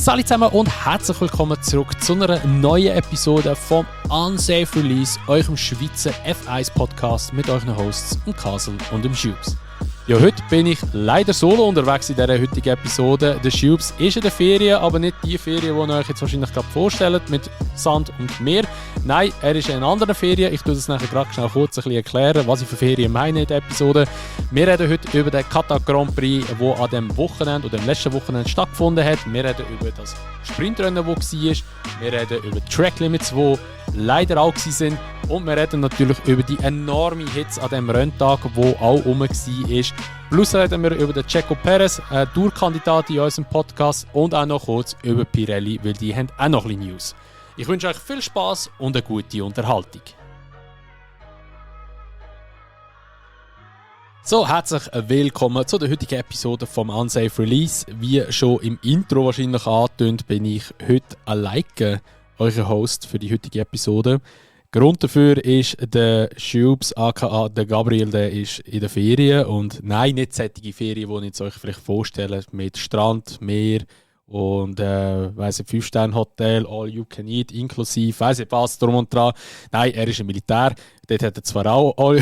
Hallo zusammen und herzlich willkommen zurück zu einer neuen Episode vom Unsafe Release, eurem Schweizer F1-Podcast mit euren Hosts, dem Kasel und dem Schubs. Ja, heute bin ich leider solo unterwegs in dieser heutigen Episode. Der Schubs ist in der Ferien, aber nicht die Ferien, die ihr euch jetzt wahrscheinlich gerade vorstellt, mit Sand und Meer. Nein, er ist in einer anderen Ferien. Ich tue das nachher gerade schnell kurz ein bisschen erklären, was ich für Ferien meine in der Episode. Wir reden heute über den Katar Grand Prix, der an dem Wochenende oder dem letzten Wochenende stattgefunden hat. Wir reden über das Sprintrennen, das war. Wir reden über die Track Limits, die leider auch waren. Und wir reden natürlich über die enorme Hitze an dem Renntag, der auch rum war. Plus reden wir über den Checo Perez, Tourkandidat in unserem Podcast, und auch noch kurz über Pirelli, weil die haben auch noch ein bisschen News. Ich wünsche euch viel Spass und eine gute Unterhaltung. So, herzlich willkommen zu der heutigen Episode vom Unsafe Release. Wie schon im Intro wahrscheinlich angetönt, bin ich heute alleine euer Host für die heutige Episode. Grund dafür ist der Schubs, aka der Gabriel, der ist in der Ferien. Und nein, nicht solche Ferien, die ich euch vielleicht vorstelle, mit Strand, Meer und 5-Sterne-Hotel, all you can eat, inklusive, weiss nicht was, drum und dran. Nein, er ist im Militär. Dort hat er zwar auch all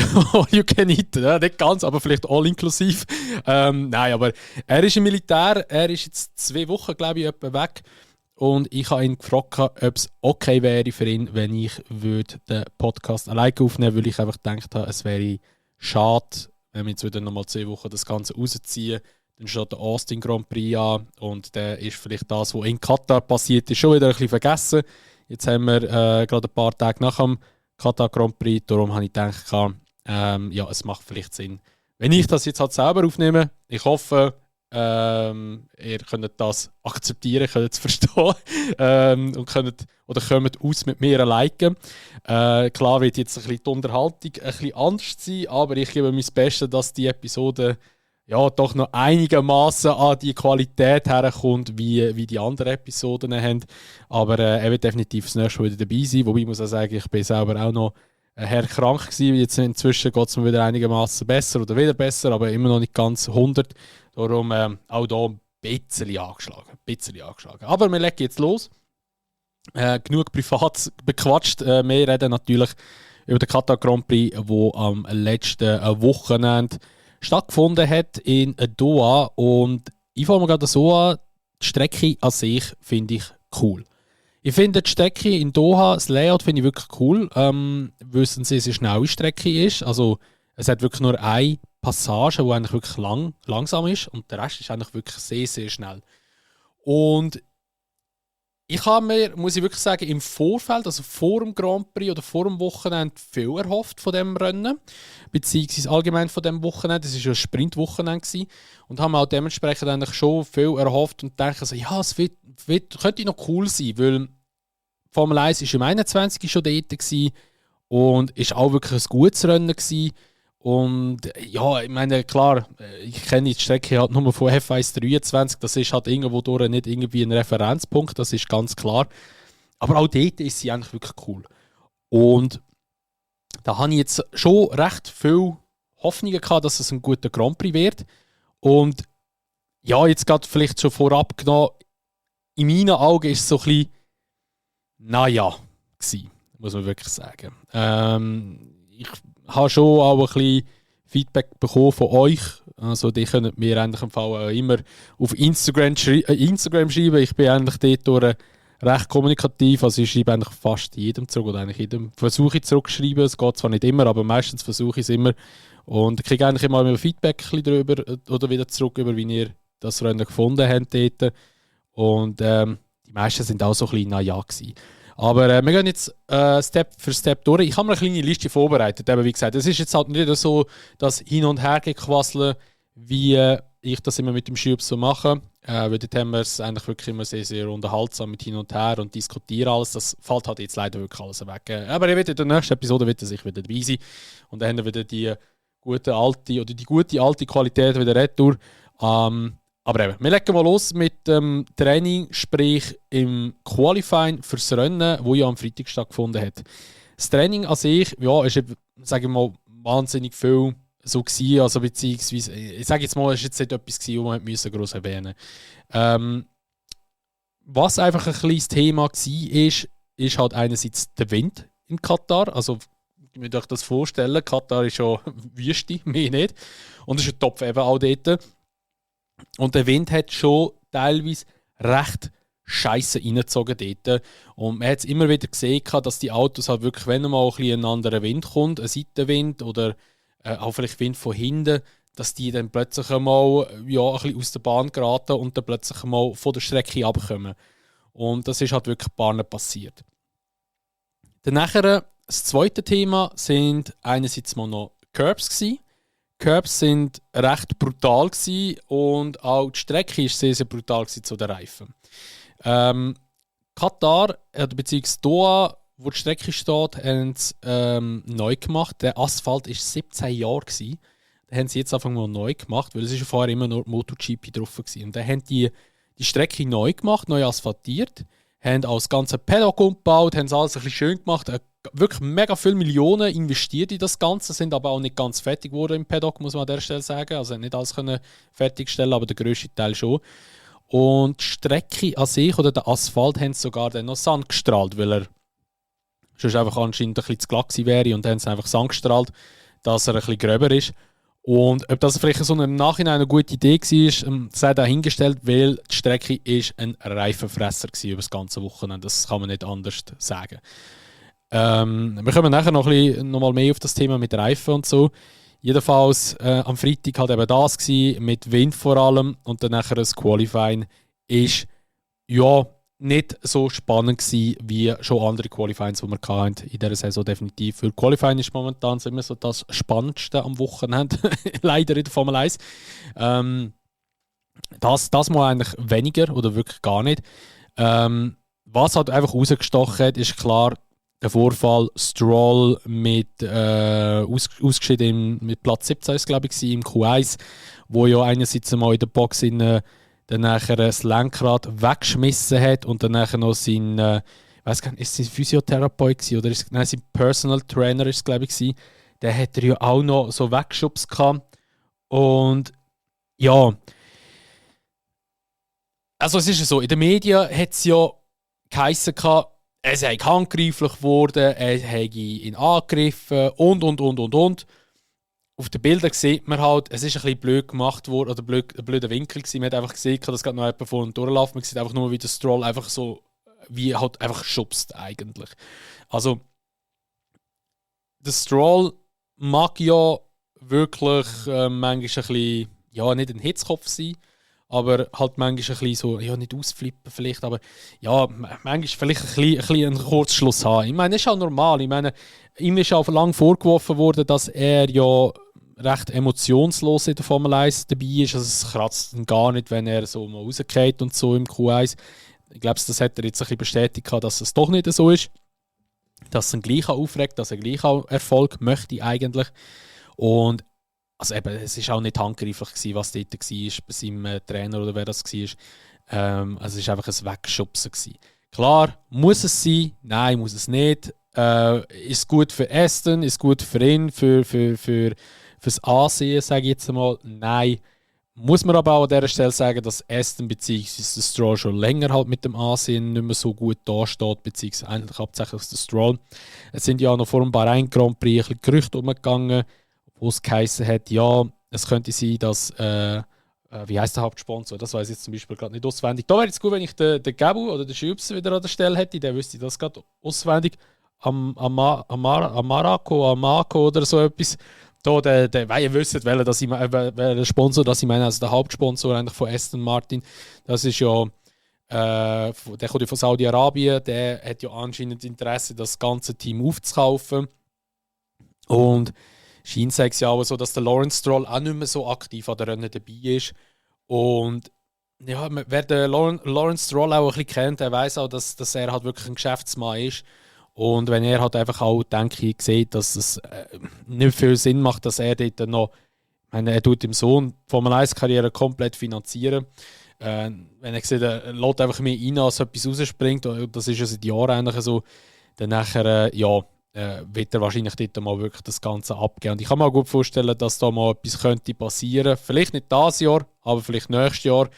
you can eat, ja, nicht ganz, aber vielleicht all inklusive. Nein, aber er ist im Militär. Er ist jetzt 2 Wochen, glaube ich, etwa weg. Und ich habe ihn gefragt, ob es okay wäre für ihn, wenn ich den Podcast alleine aufnehmen würde, weil ich einfach gedacht habe, es wäre schade, wenn wir jetzt wieder nochmal 2 Wochen das Ganze rausziehen. Dann steht der Austin Grand Prix an und der ist vielleicht das, was in Katar passiert ist, schon wieder ein bisschen vergessen. Jetzt haben wir gerade ein paar Tage nach dem Katar Grand Prix, darum habe ich gedacht, ja, es macht vielleicht Sinn, wenn ich das jetzt halt selber aufnehme. Ich hoffe, ihr könnt das akzeptieren, könnt es verstehen und kommt aus mit mir alleine. Klar wird jetzt ein bisschen die Unterhaltung ein bisschen anders sein, aber ich gebe mein Bestes, dass die Episode ja doch noch einigermaßen an die Qualität herkommt, wie die anderen Episoden haben. Aber er wird definitiv das nächste Mal wieder dabei sein. Wobei ich muss auch sagen, ich bin selber auch noch krank gewesen. Jetzt inzwischen geht es mir wieder einigermaßen besser oder wieder besser, aber immer noch nicht ganz 100. Darum auch hier ein bisschen angeschlagen. Aber wir legen jetzt los. Genug privat bequatscht. Wir reden natürlich über den Katar Grand Prix, der am letzten Wochenende stattgefunden hat in Doha. Und ich fange mir gerade so an, die Strecke an sich finde ich cool. Ich finde die Strecke in Doha, das Layout finde ich wirklich cool. Wissen Sie, es eine schnelle Strecke ist. Also es hat wirklich nur eine Passage, die eigentlich wirklich langsam ist, und der Rest ist eigentlich wirklich sehr, sehr schnell. Und ich habe mir, muss ich wirklich sagen, im Vorfeld, also vor dem Grand Prix oder vor dem Wochenende, viel erhofft von dem Rennen, beziehungsweise allgemein von dem Wochenende. Es war ja ein Sprintwochenende und haben auch dementsprechend eigentlich schon viel erhofft und dachte so, ja, es könnte noch cool sein, weil Formel 1 war im 21 schon dort gewesen und ist auch wirklich ein gutes Rennen gewesen. Und ja, ich meine, klar, ich kenne die Strecke halt nur von F1 23, das ist halt irgendwo durch nicht irgendwie ein Referenzpunkt, das ist ganz klar. Aber auch dort ist sie eigentlich wirklich cool. Und da habe ich jetzt schon recht viel Hoffnungen gehabt, dass es ein guter Grand Prix wird. Und ja, jetzt gerade vielleicht schon vorab genommen, in meinen Augen ist es so ein bisschen, naja, gewesen, muss man wirklich sagen. Ich habe schon auch ein bisschen Feedback bekommen von euch. Also die könnt mir eigentlich im Fall immer auf Instagram schreiben. Ich bin eigentlich dort recht kommunikativ. Also ich schreibe eigentlich fast jedem zurück oder eigentlich jedem versuche ich zurückzuschreiben. Es geht zwar nicht immer, aber meistens versuche ich es immer. Und ich kriege eigentlich immer Feedback ein bisschen darüber oder wieder zurück, über wie ihr das Rennen gefunden habt dort. Und die meisten sind auch so ein bisschen naja gewesen. Aber wir gehen jetzt Step für Step durch. Ich habe mir eine kleine Liste vorbereitet. Aber wie gesagt, es ist jetzt halt nicht so, dass Hin- und Hergequasseln, wie ich das immer mit dem Schubs so mache. Weil dort haben wir es eigentlich wirklich immer sehr, sehr unterhaltsam mit Hin und Her und diskutieren alles. Das fällt halt jetzt leider wirklich alles weg. Aber in der nächsten Episode wird er sich wieder dabei sein. Und dann haben wir wieder die gute alte Qualität wieder retour. Aber eben, wir legen mal los mit dem Training, sprich im Qualifying fürs Rennen, das ja am Freitag stattgefunden hat. Das Training an sich, ja, ist, sage ich mal, wahnsinnig viel so gewesen, also beziehungsweise, ich sage jetzt mal, es war jetzt nicht etwas gewesen, was man gross erwähnen musste. Was einfach ein kleines Thema war, ist halt einerseits der Wind in Katar. Also, ich muss euch das vorstellen, Katar ist ja Wüste, mehr nicht. Und es ist ein Topf eben auch dort. Und der Wind hat schon teilweise recht Scheiße reingezogen dort. Und man hat es immer wieder gesehen, dass die Autos halt wirklich, wenn mal ein anderer Wind kommt, ein Seitenwind oder auch vielleicht Wind von hinten, dass die dann plötzlich einmal ein bisschen aus der Bahn geraten und dann plötzlich mal von der Strecke abkommen. Und das ist halt wirklich ein paar Mal passiert. Dann nachher, das zweite Thema sind einerseits mal noch Curbs gewesen. Curbs sind recht brutal gewesen und auch die Strecke war sehr, sehr brutal gewesen zu den Reifen. Katar, beziehungsweise Doha, wo die Strecke steht, haben sie neu gemacht. Der Asphalt war 17 Jahre gewesen. Den haben sie jetzt einfach mal neu gemacht, weil es ist ja vorher immer nur MotoGP drauf war. Und dann haben die Strecke neu gemacht, neu asphaltiert, haben auch das ganze Paddock umgebaut, haben es alles ein bisschen schön gemacht. Wirklich mega viele Millionen investiert in das Ganze, sind aber auch nicht ganz fertig geworden im Paddock, muss man an der Stelle sagen. Also nicht alles können fertigstellen, aber der grösste Teil schon. Und die Strecke an sich oder der Asphalt haben sogar dann noch Sand gestrahlt, weil er sonst einfach anscheinend ein bisschen zu glatt gewesen wäre und dann haben sie einfach Sand gestrahlt, dass er ein bisschen gröber ist. Und ob das vielleicht so im Nachhinein eine gute Idee war, sei dahingestellt, weil die Strecke ist ein Reifenfresser war über das ganze Wochenende. Das kann man nicht anders sagen. Wir kommen nachher noch mal mehr auf das Thema mit Reifen und so. Jedenfalls am Freitag halt eben das gewesen, mit Wind vor allem. Und dann nachher das Qualifying ist ja nicht so spannend gewesen, wie schon andere Qualifyings, die wir hatten in dieser Saison definitiv. Für Qualifying ist momentan immer so das Spannendste am Wochenende, leider in der Formel 1. Das mal eigentlich weniger oder wirklich gar nicht. Was halt einfach rausgestochen hat, ist klar der Vorfall Stroll mit ausgeschieden mit Platz 17 glaube ich im Q1, wo ja einerseits mal in der Box dann nachher das Lenkrad weggeschmissen hat und dann nachher noch sein, weiß gar nicht, ist es sein Physiotherapeut gewesen, oder ist, nein, sein Personal Trainer ist es glaube ich gewesen. Der hat er ja auch noch so weggeschubst gehabt. Und ja, also es ist ja so, in den Medien hat es ja geheissen gehabt, er sei handgreiflich geworden, er hätte ihn angegriffen und. Auf den Bildern sieht man halt, es ist ein bisschen blöd gemacht worden, oder ein blöder Winkel gewesen. Man hat einfach gesehen, dass gerade noch jemand vorne durchläuft. Man sieht einfach nur, wie der Stroll einfach so, wie halt einfach schubst eigentlich. Also, der Stroll mag ja wirklich manchmal ein bisschen, ja, nicht ein Hitzkopf sein, aber halt manchmal ein bisschen so, ja, nicht ausflippen vielleicht, aber ja, manchmal vielleicht ein bisschen einen Kurzschluss haben. Ich meine, das ist auch normal. Ich meine, ihm ist auch lange vorgeworfen worden, dass er ja recht emotionslos in der Formel 1 dabei ist. Also es kratzt ihn gar nicht, wenn er so mal rausgeht und so im Q1. Ich glaube, das hat er jetzt ein bisschen bestätigt, dass es doch nicht so ist. Dass es ihn gleich aufregt, dass er gleich auch Erfolg möchte eigentlich. Und also eben, es war auch nicht handgreiflich gewesen, was dort war, bei seinem Trainer oder wer das war. Also es war einfach ein Wegschubsen gewesen. Klar, muss es sein? Nein, muss es nicht. Ist gut für Aston, ist gut für ihn, fürs Ansehen, sage ich jetzt einmal. Nein. Muss man aber auch an dieser Stelle sagen, dass Aston bzw. Stroll schon länger halt mit dem Ansehen nicht mehr so gut dasteht, beziehungsweise eigentlich hauptsächlich der Stroll. Es sind ja auch noch vor dem Bahrain Grand Prix ein bisschen Gerüchte umgegangen, wo es geheißen hat, ja, es könnte sein, dass, wie heisst der Hauptsponsor? Das weiß ich jetzt zum Beispiel gerade nicht auswendig. Da wäre es gut, wenn ich den Gabu oder den Schubs wieder an der Stelle hätte, der wüsste das gerade auswendig. Amarco oder so etwas. Da, weil ihr wisst, welcher Sponsor das ich meine, also der Hauptsponsor eigentlich von Aston Martin, das ist ja, der kommt ja von Saudi-Arabien, der hat ja anscheinend Interesse, das ganze Team aufzukaufen. Und scheint es ja auch so, dass der Lawrence Stroll auch nicht mehr so aktiv an der Rennen dabei ist. Und ja, wer den Lawrence Stroll auch ein bisschen kennt, der weiß auch, dass er halt wirklich ein Geschäftsmann ist. Und wenn er halt einfach auch, denke ich, sieht, dass es nicht viel Sinn macht, dass er dort noch, ich meine, er tut dem Sohn die Formel 1-Karriere komplett finanzieren. Wenn er sieht, er lässt einfach mehr rein, als etwas rausspringt, und das ist ja seit Jahren eigentlich so, dann nachher, wird er wahrscheinlich dort mal wirklich das Ganze abgeben. Und ich kann mir auch gut vorstellen, dass da mal etwas könnte passieren. Vielleicht nicht dieses Jahr, aber vielleicht nächstes Jahr.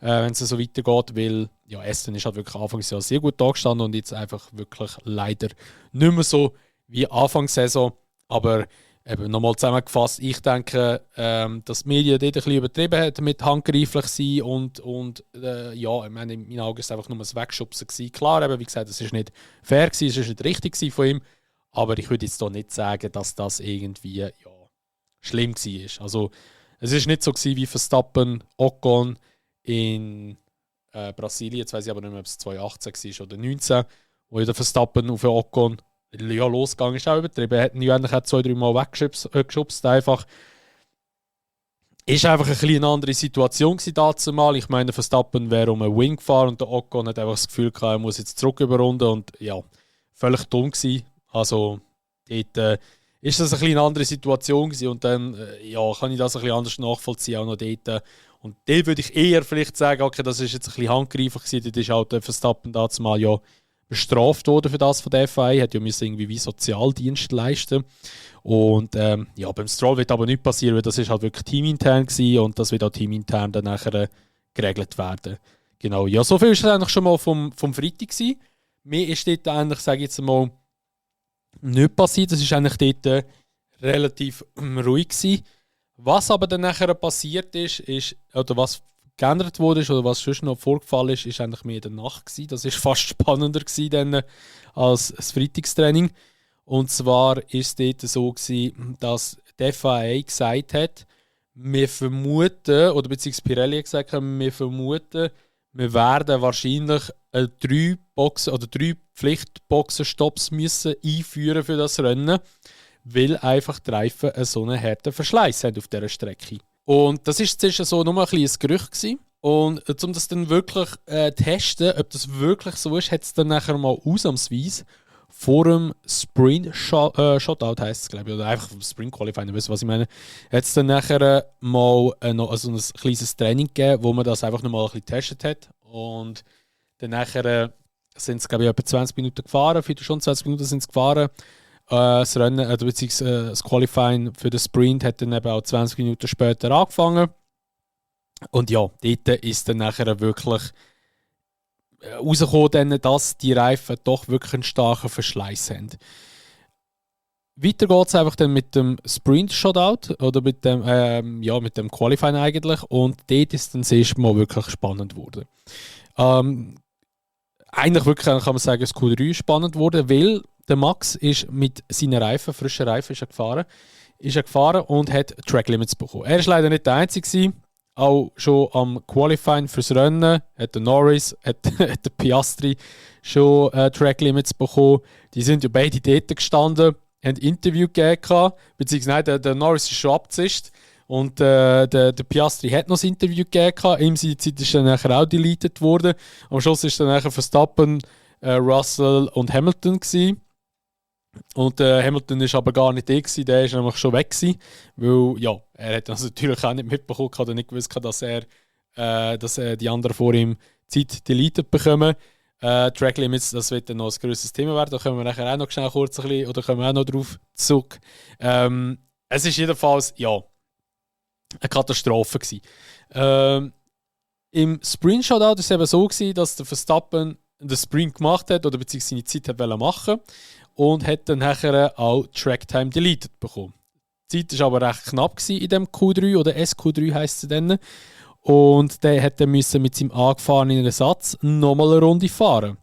wenn es so weitergeht, weil ja, Aston ist halt wirklich Anfangs Jahr sehr gut angestanden und jetzt einfach wirklich leider nicht mehr so wie Anfangssaison. Aber eben nochmal zusammengefasst, ich denke, dass die Medien dort ein bisschen übertrieben haben mit handgreiflich sein und ja, ich meine, in meinen Augen war es einfach nur ein Wegschubsen gewesen. Klar, eben, wie gesagt, es war nicht fair gewesen, es war nicht richtig von ihm, aber ich würde jetzt hier nicht sagen, dass das irgendwie ja, schlimm war. Also, es war nicht so gewesen wie Verstappen, Ocon in Brasilien, jetzt weiß ich aber nicht mehr, ob es 2018 war oder 2019, wo der Verstappen auf den Ocon ja, losgegangen ist, auch übertrieben. Er hat ihn ja eigentlich auch 2-3 Mal weggeschubst. Einfach. Ist einfach ein bisschen eine andere Situation dazu mal. Ich meine, Verstappen wäre um einen Wing gefahren und der Ocon hat einfach das Gefühl gehabt, er muss jetzt zurück überrunden und ja, völlig dumm gewesen. Also, dort ist das ein bisschen eine andere Situation gewesen und dann ja, kann ich das ein bisschen anders nachvollziehen, auch noch dort. Und dort würde ich eher vielleicht sagen, okay, das ist jetzt ein bisschen handgreiflich gewesen, dort ist auch der Verstappen dazu mal ja bestraft worden für das von der FIA, hat ja müssen irgendwie wie Sozialdienst leisten. Und ja, beim Stroll wird aber nichts passieren, weil das ist halt wirklich teamintern gewesen und das wird auch teamintern dann nachher geregelt werden. Genau, ja, so viel ist es eigentlich schon mal vom Freitag gewesen. Mir ist dort eigentlich, sage ich jetzt mal, nicht passiert. Das ist eigentlich dort relativ ruhig gewesen. Was aber dann nachher passiert ist, oder was geändert wurde oder was schon noch vorgefallen ist eigentlich mehr in der Nacht gewesen. Das ist fast spannender gewesen dann, als das Freitagstraining. Und zwar ist es dort so gewesen, dass die FIA gesagt hat, wir vermuten, oder beziehungsweise Pirelli hat gesagt, wir vermuten, wir werden wahrscheinlich 3 Pflichtboxenstopps müssen einführen für das Rennen, weil einfach die Reifen so einen harten Verschleiß haben auf dieser Strecke. Und das war zuerst so nur ein kleines Gerücht gewesen. Und um das dann wirklich testen, ob das wirklich so ist, hat es dann nachher mal ausnahmsweise vor dem Sprint Shotout heisst es, glaube ich, oder einfach vom Sprint Qualifying, ihr wisst, was ich meine, hat es dann nachher mal noch also ein kleines Training gegeben, wo man das einfach noch mal ein bisschen getestet hat. Und dann nachher sind es, glaube ich, etwa 20 Minuten gefahren, schon 20 Minuten sind es gefahren. Das Rennen, beziehungsweise das Qualifying für den Sprint hat dann eben auch 20 Minuten später angefangen. Und ja, dort ist dann nachher wirklich rausgekommen, dass die Reifen doch wirklich einen starken Verschleiß haben. Weiter geht es einfach dann mit dem Sprint-Shoutout oder mit dem Qualifying eigentlich. Und dort ist dann das erste Mal wirklich spannend geworden. Eigentlich wirklich kann man sagen, das Q3 ist spannend geworden, weil der Max ist mit seinen Reifen, frischen Reifen, ist er gefahren und hat Track Limits bekommen. Er war leider nicht der Einzige. Auch schon am Qualifying fürs Rennen hat der Norris, hat der Piastri schon Track Limits bekommen. Die sind ja beide dort gestanden, haben ein Interview gegeben, beziehungsweise der Norris ist schon abgezischt und der Piastri hat noch ein Interview gegeben. Ihm seine Zeit ist dann nachher auch deleted worden. Am Schluss ist dann nachher Verstappen, Russell und Hamilton gewesen. Und Hamilton war aber gar nicht der gewesen, der war nämlich schon weg gewesen, weil ja, er hat das natürlich auch nicht mitbekommen oder nicht gewusst, dass die anderen vor ihm Zeit deleted bekommen. Track Limits, das wird dann noch ein grosses Thema werden, da können wir nachher auch noch schnell kurz ein bisschen, oder kommen wir auch noch drauf zurück. Es ist jedenfalls, ja, eine Katastrophe gewesen. Im Sprint-Shoutout war es eben so gewesen, dass der Verstappen den Sprint gemacht hat, oder beziehungsweise seine Zeit hat machen und hat dann nachher auch Tracktime deleted bekommen. Die Zeit war aber recht knapp in dem Q3 oder SQ3 heisst es dann. Und der hat dann mit seinem angefahrenen Ersatz nochmal eine Runde fahren.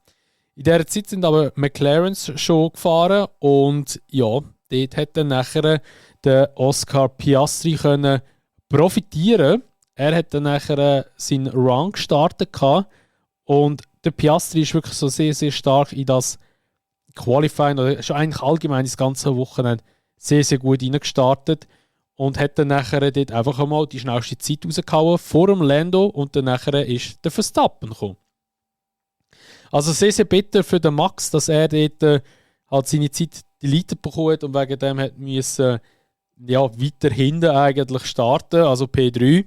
In dieser Zeit sind aber McLarens schon gefahren und ja, dort hat dann nachher der Oscar Piastri können profitieren. Er hat dann nachher seinen Run gestartet und der Piastri ist wirklich so sehr, sehr stark in das Qualifying, oder schon eigentlich allgemein das ganze Wochenende sehr, sehr gut reingestartet und hat dann nachher dort einfach einmal die schnellste Zeit rausgehauen vor dem Lando und dann nachher ist der Verstappen gekommen. Also sehr, sehr bitter für den Max, dass er dort halt seine Zeit deleted bekommen hat und wegen dem hat müssen weiter hinten eigentlich starten, also P3.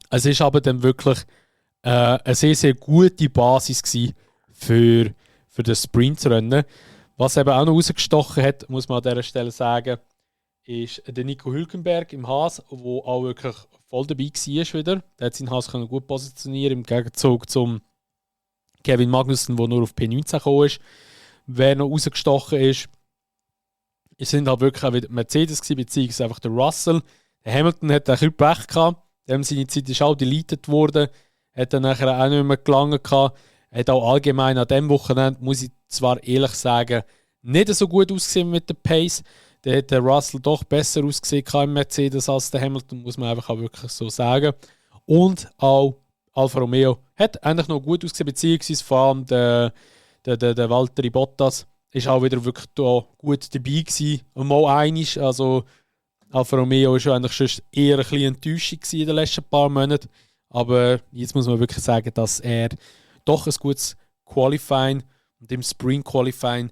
Es ist aber dann wirklich eine sehr, sehr gute Basis gewesen für das Sprintrennen. Was eben auch noch rausgestochen hat, muss man an dieser Stelle sagen, ist der Nico Hülkenberg im Haas, der auch wirklich voll dabei war wieder. Der hat seinen Haas gut positionieren, im Gegenzug zum Kevin Magnussen, der nur auf P19 gekommen ist. Wer noch rausgestochen ist, es sind halt wirklich auch wieder Mercedes gewesen, beziehungsweise einfach der Russell. Der Hamilton hat ein bisschen Pech gehabt. Seine Zeit ist auch deleted worden. Hat dann nachher auch nicht mehr gelangen gehabt. Hat auch allgemein an diesem Wochenende, muss ich zwar ehrlich sagen, nicht so gut ausgesehen mit der Pace. Da hat der Russell doch besser ausgesehen im Mercedes als der Hamilton, muss man einfach auch wirklich so sagen. Und auch Alfa Romeo hat eigentlich noch gut ausgesehen, beziehungsweise vor allem der Valtteri Bottas ist auch wieder wirklich da gut dabei gewesen. Mal einig, also Alfa Romeo war schon eigentlich schon eher ein bisschen Enttäuschung in den letzten paar Monaten. Aber jetzt muss man wirklich sagen, dass er doch ein gutes Qualifying und im Sprint Qualifying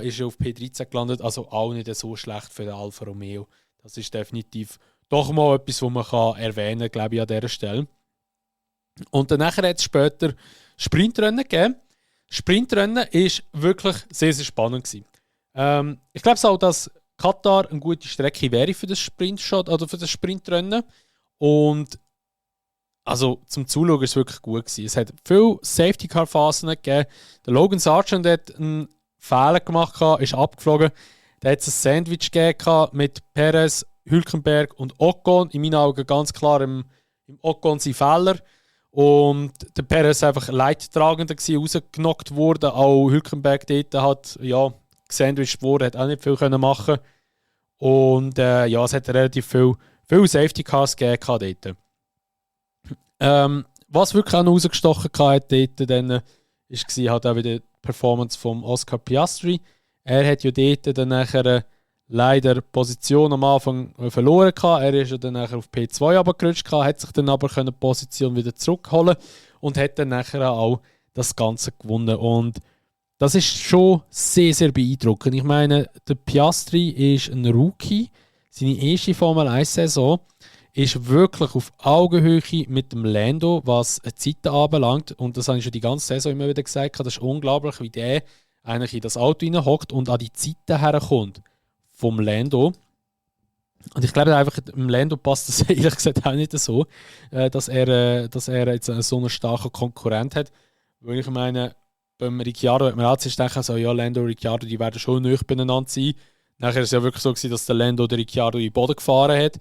ist er auf P13 gelandet, also auch nicht so schlecht für den Alfa Romeo. Das ist definitiv doch mal etwas, was man kann erwähnen kann, glaube ich, an dieser Stelle. Und dann hat es später Sprintrennen gegeben. Sprintrennen war wirklich sehr, sehr spannend gewesen. Ich glaube auch, dass Katar eine gute Strecke wäre für das Sprintshot oder für das Sprintrennen. Und also zum Zuschauen war es wirklich gut gewesen. Es hat viele Safety-Car-Phasen gegeben. Der Logan Sargent hat einen Fehler gemacht, ist abgeflogen. Da hat es ein Sandwich gegeben mit Perez, Hülkenberg und Ocon. In meinen Augen ganz klar im Ocon sein Fehler. Und der Perez einfach leidtragender gewesen, rausgenockt worden. Auch Hülkenberg dort hat gesandwiched worden, hat auch nicht viel können machen. Und es hat relativ viel Safety Cars gegeben dort. Was wirklich auch noch rausgestochen hat dort, dann war halt auch wieder die Performance von Oscar Piastri. Er hat ja dort dann nachher leider Position am Anfang verloren gehabt. Er ist ja dann nachher auf P2 runtergerutscht, hat sich dann aber die Position wieder zurückholen und hat dann nachher auch das Ganze gewonnen. Und das ist schon sehr, sehr beeindruckend. Ich meine, der Piastri ist ein Rookie. Seine erste Formel-1-Saison ist wirklich auf Augenhöhe mit dem Lando, was Zeiten anbelangt. Und das habe ich schon die ganze Saison immer wieder gesagt. Das ist unglaublich, wie der eigentlich in das Auto hineinhockt und an die Zeiten herkommt vom Lando. Und ich glaube einfach, im Lando passt das ehrlich gesagt auch nicht so, dass er jetzt so einen starken Konkurrent hat. Weil ich meine, beim Ricciardo hat man zuerst gedacht, so, ja, Lando und Ricciardo, die werden schon nahe beieinander sein. Nachher war es ja wirklich so gewesen, dass der Lando den Ricciardo in den Boden gefahren hat.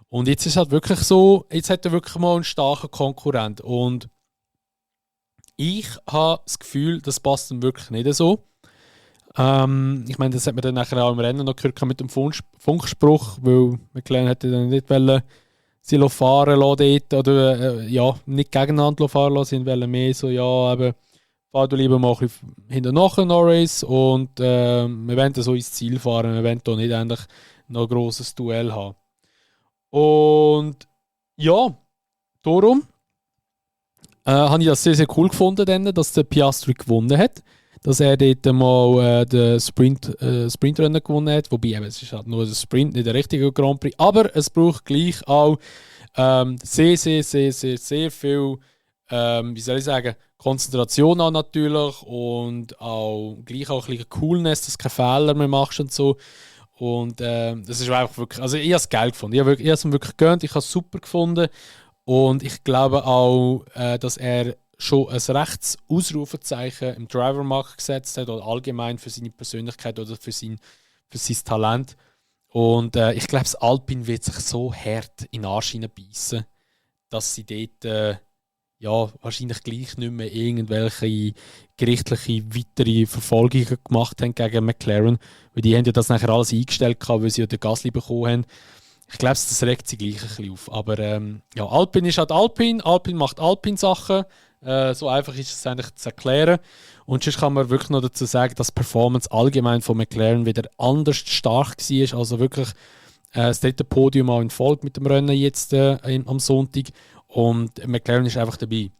Und jetzt ist es halt wirklich so, jetzt hat er wirklich mal einen starken Konkurrent. Und ich habe das Gefühl, das passt ihm wirklich nicht so. Ich meine, das hat man dann nachher auch im Rennen noch gehört mit dem Funkspruch, weil McLaren hätte dann nicht sie fahren lassen dort, oder nicht gegeneinander fahren lassen, sie wollen mehr so, fahr du lieber mal ein bisschen hinter nachher Norris und wir wollen dann so ins Ziel fahren, wir wollen da nicht eigentlich noch ein grosses Duell haben. Und ja, darum habe ich das sehr, sehr cool gefunden, dass der Piastri gewonnen hat. Dass er dort mal den Sprintrennen gewonnen hat. Wobei es ist halt nur der Sprint, nicht der richtige Grand Prix. Aber es braucht gleich auch sehr, sehr, sehr, sehr, sehr viel, wie soll ich sagen, Konzentration auch natürlich und auch gleich auch ein bisschen Coolness, dass du keine Fehler mehr machst und so. Und das ist einfach wirklich, also ich habe es geil gefunden. Ich habe es ihm wirklich gegönnt, ich habe es super gefunden. Und ich glaube auch, dass er schon ein rechtes Ausrufezeichen im Driver-Markt gesetzt hat oder allgemein für seine Persönlichkeit oder für sein Talent. Und ich glaube, das Alpine wird sich so hart in den Arsch hineinbeissen, dass sie dort wahrscheinlich gleich nicht mehr irgendwelche gerichtliche weitere Verfolgungen gemacht haben gegen McLaren, weil die haben ja das nachher alles eingestellt, weil sie ja den Gasly bekommen haben. Ich glaube, das regt sie gleich ein bisschen auf. Aber Alpine ist halt Alpine. Alpine macht Alpine-Sachen. So einfach ist es eigentlich zu erklären. Und sonst kann man wirklich noch dazu sagen, dass die Performance allgemein von McLaren wieder anders stark war. Also wirklich das dritte Podium auch in Folge mit dem Rennen jetzt am Sonntag. Und McLaren ist einfach dabei.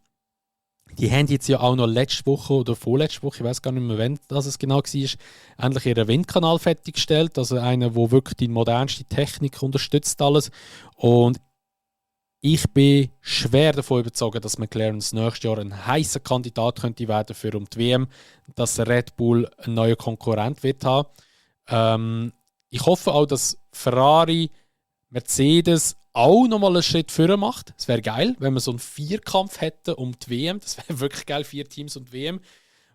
Die haben jetzt ja auch noch letzte Woche oder vorletzte Woche, ich weiß gar nicht mehr, wann das genau war, endlich ihren Windkanal fertiggestellt. Also einer, der wirklich die modernste Technik unterstützt alles. Und ich bin schwer davon überzeugt, dass McLaren das nächste Jahr ein heißer Kandidat könnte werden für die WM, dass Red Bull ein neuer Konkurrent wird haben. Ich hoffe auch, dass Ferrari, Mercedes auch nochmal einen Schritt vorher macht. Es wäre geil, wenn wir so einen Vierkampf hätten um die WM. Das wäre wirklich geil, 4 Teams und WM.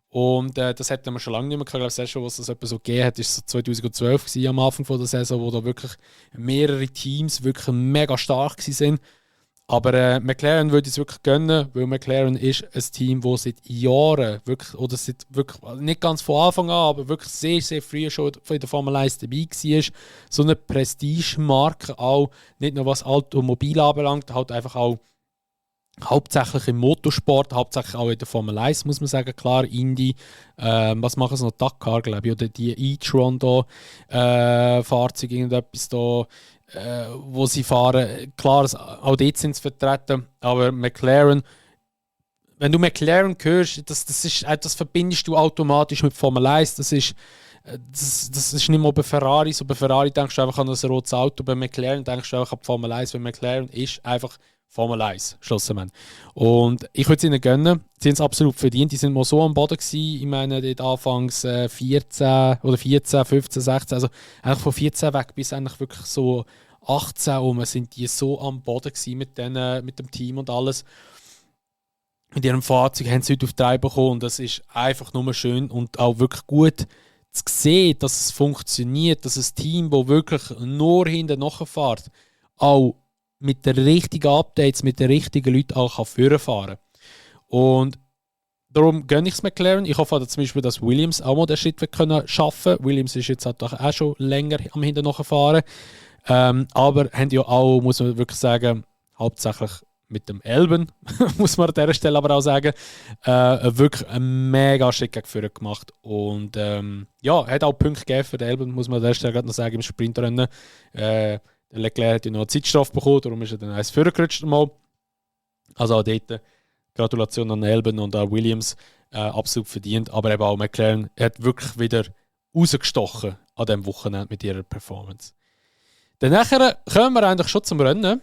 Und das hätten wir schon lange nicht mehr gehabt. Ich glaube, das erste, was es so gegeben hat, war so 2012 gewesen, am Anfang der Saison, wo da wirklich mehrere Teams wirklich mega stark waren. Aber McLaren würde es wirklich gönnen, weil McLaren ist ein Team, das seit Jahren, wirklich, oder seit wirklich, nicht ganz von Anfang an, aber wirklich sehr, sehr früh schon in der Formel 1 dabei war. So eine Prestigemarke auch, nicht nur was Automobil anbelangt, halt einfach auch hauptsächlich im Motorsport, hauptsächlich auch in der Formel 1, muss man sagen, klar, Indy, was machen sie noch, Dakar, glaube ich, oder die e-tron da, Fahrzeuge, irgendetwas da, wo sie fahren. Klar, auch dort sind sie vertreten, aber McLaren, wenn du McLaren hörst, das verbindest du automatisch mit Formel 1, das ist nicht mehr bei Ferrari, so bei Ferrari denkst du einfach an ein rotes Auto, bei McLaren denkst du einfach an Formel 1, weil McLaren ist einfach Formel 1, schlussendlich. Und ich würde es ihnen gönnen. Sie haben es absolut verdient. Die sind mal so am Boden gewesen. Ich meine, dort anfangs 14 oder 14, 15, 16. Also eigentlich von 14 weg bis eigentlich wirklich so 18 sind die so am Boden gewesen mit dem Team und alles. Mit ihrem Fahrzeug haben sie heute auf 3 bekommen. Und das ist einfach nur schön und auch wirklich gut zu sehen, dass es funktioniert, dass ein Team, das wirklich nur hinten nachfährt, auch mit den richtigen Updates, mit den richtigen Leuten auch vorfahren kann. Und darum gönne ich es McLaren. Ich hoffe zum Beispiel, dass Williams auch mal den Schritt schaffen kann. Williams ist jetzt halt auch schon länger am Hinten nachfahren. Aber haben ja auch, muss man wirklich sagen, hauptsächlich mit dem Albon, muss man an dieser Stelle aber auch sagen, wirklich einen mega Schritt gegen vorne gemacht. Und hat auch Punkte gegeben für den Albon, muss man an dieser Stelle gerade noch sagen, im Sprintrennen. Der Leclerc hat ja noch eine Zeitstrafe bekommen, darum ist er dann eins vorgerutscht. Also auch dort Gratulation an Albon und an Williams, absolut verdient. Aber eben auch McLaren hat wirklich wieder rausgestochen an diesem Wochenende mit ihrer Performance. Dann nachher kommen wir eigentlich schon zum Rennen.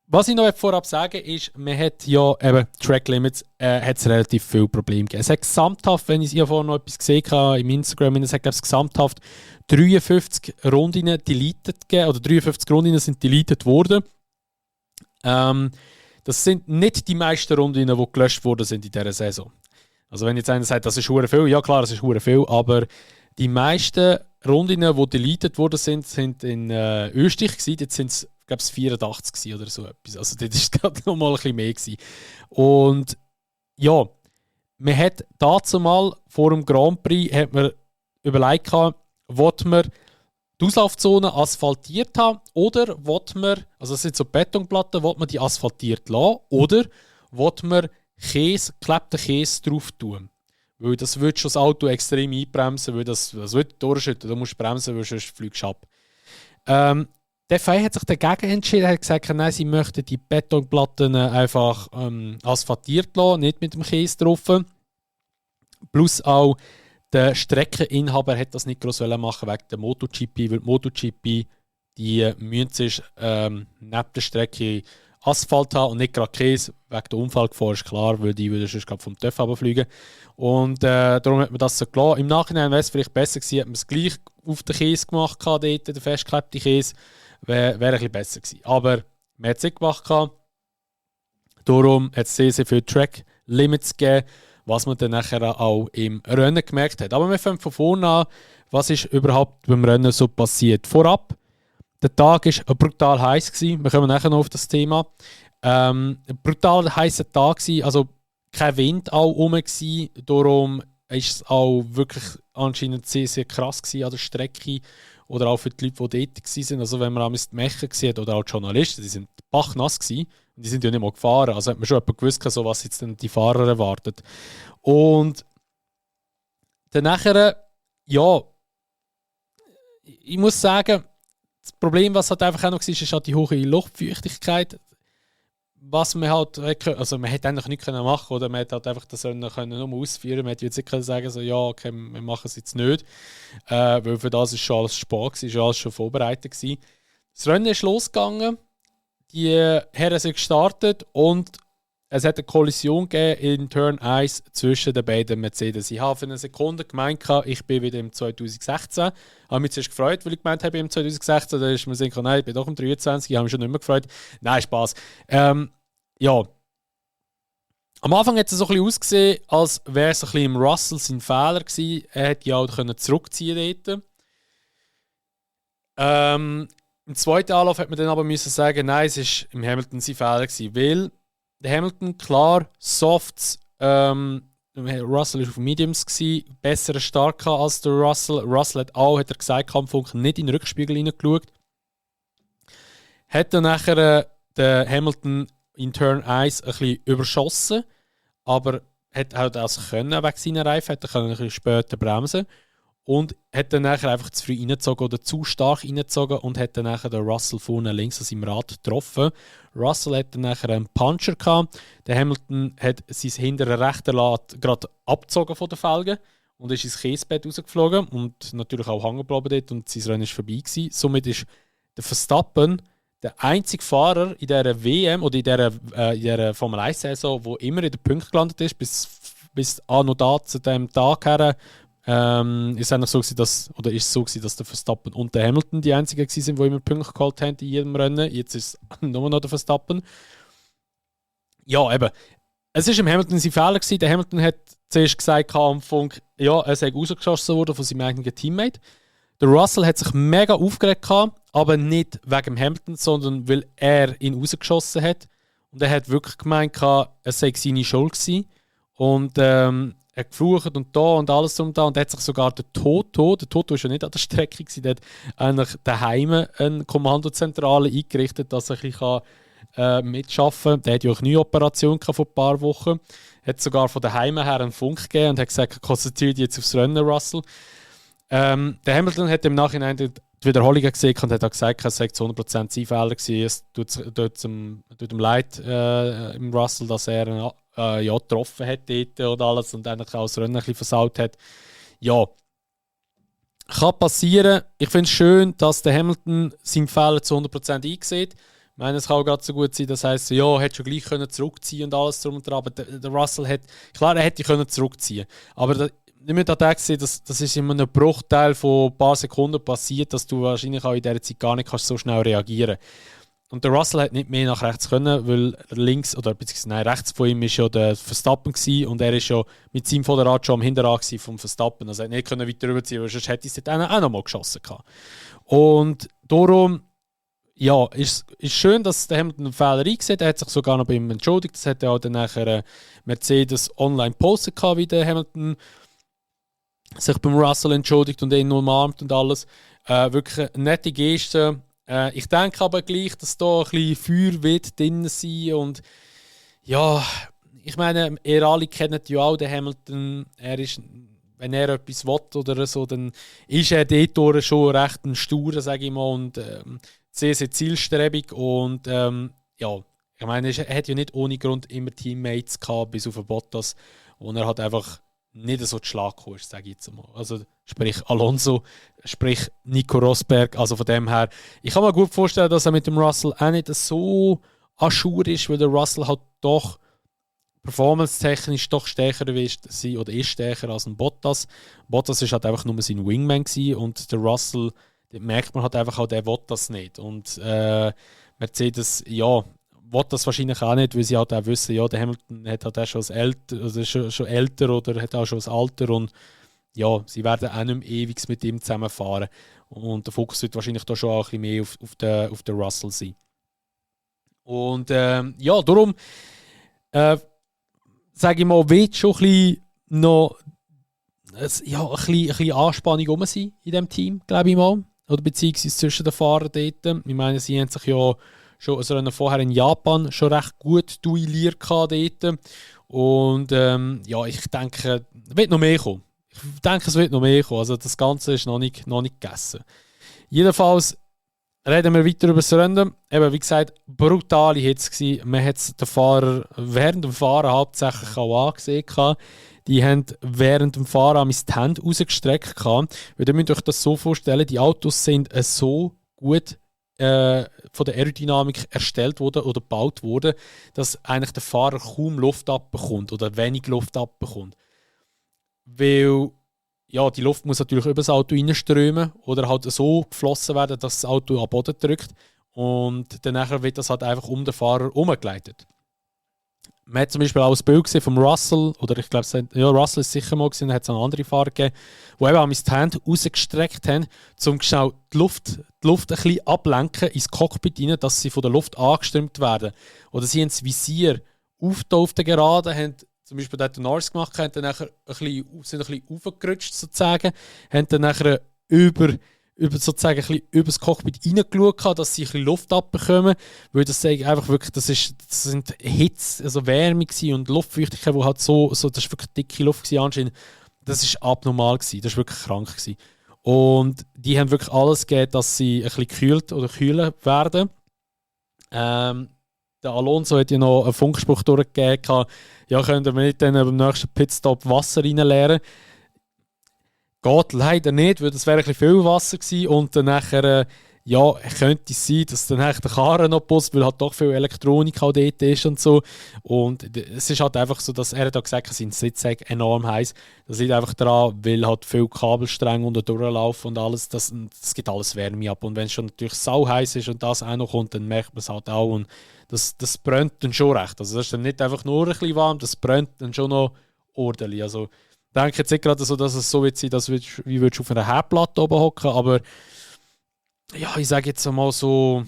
Was ich noch vorab sagen ist, man hat ja eben Track Limits, hat es relativ viele Probleme gegeben. Es hat gesamthaft, wenn ich vorhin noch etwas gesehen habe im Instagram, es hat gesamthaft 53 Runden deleted gegeben, oder 53 Runden sind deleted worden. Das sind nicht die meisten Runden, die gelöscht worden sind in dieser Saison. Also wenn jetzt einer sagt, das ist hure viel, ja klar, das ist hure viel, aber die meisten Runden, die deleted worden sind in Österreich gewesen. Jetzt sind es, glaube ich, 84 oder so etwas. Also das ist gerade noch mal ein bisschen mehr gewesen. Und ja, man hat dazu mal vor dem Grand Prix hat man überlegt, will man die Auslaufzone asphaltiert haben oder will man, also das sind so Betonplatten, will man die asphaltiert lassen oder will man geklebten Käse drauf tun? Weil das würde schon das Auto extrem einbremsen, weil das würde durchschütten. Du musst bremsen, weil sonst fliegst du ab. Der FIA hat sich dagegen entschieden, hat gesagt, nein, sie möchten die Betonplatten einfach asphaltiert lassen, nicht mit dem Käse drauf. Plus auch der Streckeninhaber hat das nicht groß machen wegen der MotoGP, weil die MotoGP die müssen sich neben der Strecke Asphalt haben und nicht gerade Käse. Wegen der Unfallgefahr ist klar, weil die würden sonst vom TÜV runterfliegen. Und darum hat man das so gelassen. Im Nachhinein wäre es vielleicht besser gewesen, hätte man es gleich auf den Käse gemacht, dort, den festgeklebten Käse. Wäre ein bisschen besser gewesen. Aber man hat es nicht gemacht. Darum hat es sehr, sehr viele Track-Limits gegeben, was man dann nachher auch im Rennen gemerkt hat. Aber wir fangen von vorne an, was ist überhaupt beim Rennen so passiert. Vorab, der Tag war brutal heiß. Wir kommen nachher noch auf das Thema. Ein brutal heißer Tag, also kein Wind auch rum. Darum war es auch wirklich anscheinend sehr, sehr krass an der Strecke. Oder auch für die Leute, die dort waren. Also wenn man auch die Mecher gesehen oder auch die Journalisten, die sind bachnass gewesen. Und die sind ja nicht mal gefahren. Also hat man schon gewusst, so, was jetzt dann die Fahrer erwartet. Und dann nachher, ja, ich muss sagen, das Problem, was halt einfach auch noch war, ist halt die hohe Luftfeuchtigkeit. Was man halt, also man hätte eigentlich nichts machen können, oder man hätte halt einfach das nur ausführen. Man hätte jetzt nicht sagen, so, ja, okay, wir machen es jetzt nicht. Weil für das ist schon alles spät, ist alles schon vorbereitet gewesen. Das Rennen ist losgegangen, die Herren sind gestartet und Es hat eine Kollision gegeben in Turn 1 zwischen den beiden Mercedes. Ich habe für eine Sekunde gemeint, ich bin wieder im 2016. Ich habe mich zuerst gefreut, weil ich gemeint habe, im 2016. Da ist mir so, nein, ich bin doch im 23. Ich habe mich schon nicht mehr gefreut. Nein, Spaß. Ja. Am Anfang hat es so ein bisschen ausgesehen, als wäre es ein bisschen im Russell sein Fehler gewesen. Er hätte ja auch zurückziehen dort. Im zweiten Anlauf hat man dann aber müssen sagen, nein, es war im Hamilton sein Fehler gewesen, weil der Hamilton klar Softs, Russell war auf Mediums gewesen, besseren Start als der Russell. Russell hat er gesagt, am Funk nicht in den Rückspiegel hineingeschaut. Hat dann nachher den Hamilton in Turn 1 ein bisschen überschossen, aber hat auch das können wegen seiner Reifen, hat er ein bisschen später bremsen und hat dann nachher einfach zu früh reingezogen oder zu stark reingezogen und hat dann nachher den Russell vorne links an seinem Rad getroffen. Russell hat dann nachher einen Puncher gehabt. Der Hamilton hat sein hintere rechte Rad gerade abgezogen von den Felgen und ist ins Kiesbett rausgeflogen und natürlich auch hängen geblieben dort und sein Rennen war vorbei gewesen. Somit ist der Verstappen der einzige Fahrer in dieser WM oder in dieser Formel 1-Saison, der immer in den Punkten gelandet ist, bis noch da zu dem Tag her. Ist es so gewesen, dass der Verstappen und der Hamilton die einzigen waren, die immer Punkte geholt haben in jedem Rennen. Jetzt ist es nur noch der Verstappen. Ja, eben. Es war im Hamilton sein Fehler gewesen. Der Hamilton hat zuerst gesagt am Funk, ja, er sei rausgeschossen worden von seinem eigenen Teammate. Der Russell hat sich mega aufgeregt gehabt, aber nicht wegen dem Hamilton, sondern weil er ihn rausgeschossen hat. Und er hat wirklich gemeint, es sei seine Schuld gewesen. Und er hat geflucht und da und alles und da. Und er hat sich sogar der Toto war ja nicht an der Strecke gewesen, der hat eigentlich daheim eine Kommandozentrale eingerichtet, dass er ein bisschen mitsarbeiten kann. Der hat ja auch eine neue Operation vor ein paar Wochen. Hat sogar von daheim her einen Funk gegeben und hat gesagt, konzentriert jetzt aufs Rennen, Russell. Der Hamilton hat im Nachhinein die Wiederholungen gesehen und hat auch gesagt, es sei zu 100% sein Fehler gewesen. Es tut ihm leid im Russell, dass er getroffen hat dort und alles und eigentlich auch das Rennen ein bisschen versaut hat. Ja, kann passieren. Ich finde es schön, dass der Hamilton seinen Fehler zu 100% einsieht. Ich meine, es kann auch gerade so gut sein, das heisst, ja, er hätte schon gleich können zurückziehen und alles drum und dran, aber der Russell hat, klar, er hätte können zurückziehen, aber nicht mehr da gesehen, das ist in einem Bruchteil von ein paar Sekunden passiert, dass du wahrscheinlich auch in dieser Zeit gar nicht so schnell reagieren kannst. Und der Russell hat nicht mehr nach rechts können, weil rechts von ihm ist ja der Verstappen gewesen, und er ist ja mit seinem Vorderrad schon am Hinterrad vom Verstappen. Also er hat nicht weiter rüberziehen, weil sonst hätte es dort auch noch mal geschossen gehabt. Und darum, ja, ist schön, dass der Hamilton einen Fehler eingesehen hat. Er hat sich sogar noch bei ihm entschuldigt. Das hat ja auch dann nachher Mercedes online postet gehabt, wie der Hamilton sich beim Russell entschuldigt und ihn umarmt und alles. Wirklich eine nette Geste. Ich denke aber gleich, dass da ein bisschen Feuer wird drin sein. Und ja, ich meine, ihr alle kennt ja auch den Hamilton. Er ist, wenn er etwas will oder so, dann ist er dort schon recht ein Stur, sage ich mal, und sehr, sehr zielstrebig. Und ja, ich meine, er hat ja nicht ohne Grund immer Teammates gehabt, bis auf Bottas. Und er hat einfach nicht so die Schlagkurs, sage ich jetzt mal. Also sprich Alonso, sprich Nico Rosberg. Also von dem her, ich kann mir gut vorstellen, dass er mit dem Russell auch nicht so à jour ist, weil der Russell halt doch performance-technisch doch stärker ist oder ist stärker als ein Bottas. Bottas ist halt einfach nur sein Wingman gewesen, und der Russell, den merkt man halt einfach auch, der will das nicht. Und Mercedes, ja, will das wahrscheinlich auch nicht, weil sie halt auch wissen, ja, der Hamilton hat halt auch schon älter oder hat auch schon das Alter, und ja, sie werden auch nicht mehr ewig mit ihm zusammenfahren. Und der Fokus wird wahrscheinlich da schon auch ein bisschen mehr auf den Russell sein. Und ja, darum sage ich mal, wird schon ein bisschen noch ein bisschen Anspannung rum sein in diesem Team, glaube ich mal. Oder beziehungsweise zwischen den Fahrern dort. Ich meine, sie haben sich ja schon also vorher in Japan schon recht gut duelliert dort. Und ja, ich denke, es wird noch mehr kommen. Also das Ganze ist noch nicht gegessen. Jedenfalls reden wir weiter über das Rennen. Eben, wie gesagt, brutale Hitze gewesen. Man hat den Fahrer während dem Fahren hauptsächlich auch angesehen. Die haben während dem Fahren die Hände rausgestreckt. Weil ihr müsst euch das so vorstellen, die Autos sind so gut von der Aerodynamik erstellt wurde oder gebaut wurde, dass eigentlich der Fahrer kaum Luft abbekommt oder wenig Luft abbekommt. Weil ja, die Luft muss natürlich über das Auto reinströmen oder halt so geflossen werden, dass das Auto am Boden drückt und dann wird das halt einfach um den Fahrer herumgeleitet. Man hat zum Beispiel auch ein Bild gesehen vom Russell, oder ich glaube, ja, Russell ist sicher mal gesehen, da hat es einen anderen Fahrer gegeben, die eben die Hände rausgestreckt haben, um genau die Luft ein bisschen ablenken ins Cockpit rein, dass sie von der Luft angeströmt werden. Oder sie haben das Visier auf der Gerade, haben zum Beispiel das Norris gemacht, haben dann nachher sind ein bisschen aufgerutscht sozusagen, haben dann nachher sozusagen ein bisschen über das Cockpit reingeschaut, dass sie ein bisschen Luft abbekommen, weil das einfach wirklich, das sind Hitze, also Wärme und Luftfeuchtigkeit, wo halt das ist wirklich dicke Luft gewesen, anscheinend, das ist abnormal gewesen, das ist wirklich krank gewesen. Und die haben wirklich alles gegeben, dass sie ein bisschen gekühlt oder kühler werden. Der Alonso hat ja noch einen Funkspruch durchgegeben, ja, könnt ihr nicht dann beim nächsten Pitstop Wasser reinleeren? Geht leider nicht, weil das wäre ein bisschen viel Wasser gewesen und dann nachher, ja, könnte es sein, dass dann der Karren noch passt, weil halt doch viel Elektronik auch dort ist und so. Und es ist halt einfach so, dass er da gesagt hat, sein Sitz sei enorm heiß. Das liegt einfach daran, weil halt viel Kabelstränge unter durchlaufen und alles, das gibt alles Wärme ab. Und wenn es schon natürlich sau heiß ist und das auch noch kommt, dann merkt man es halt auch und das brennt dann schon recht. Also das ist dann nicht einfach nur ein bisschen warm, das brennt dann schon noch ordentlich. Also ich denke jetzt nicht gerade so, dass es so wird sein, dass du wie würdest auf einer Herdplatte oben hocken, aber ja, ich sage jetzt mal so,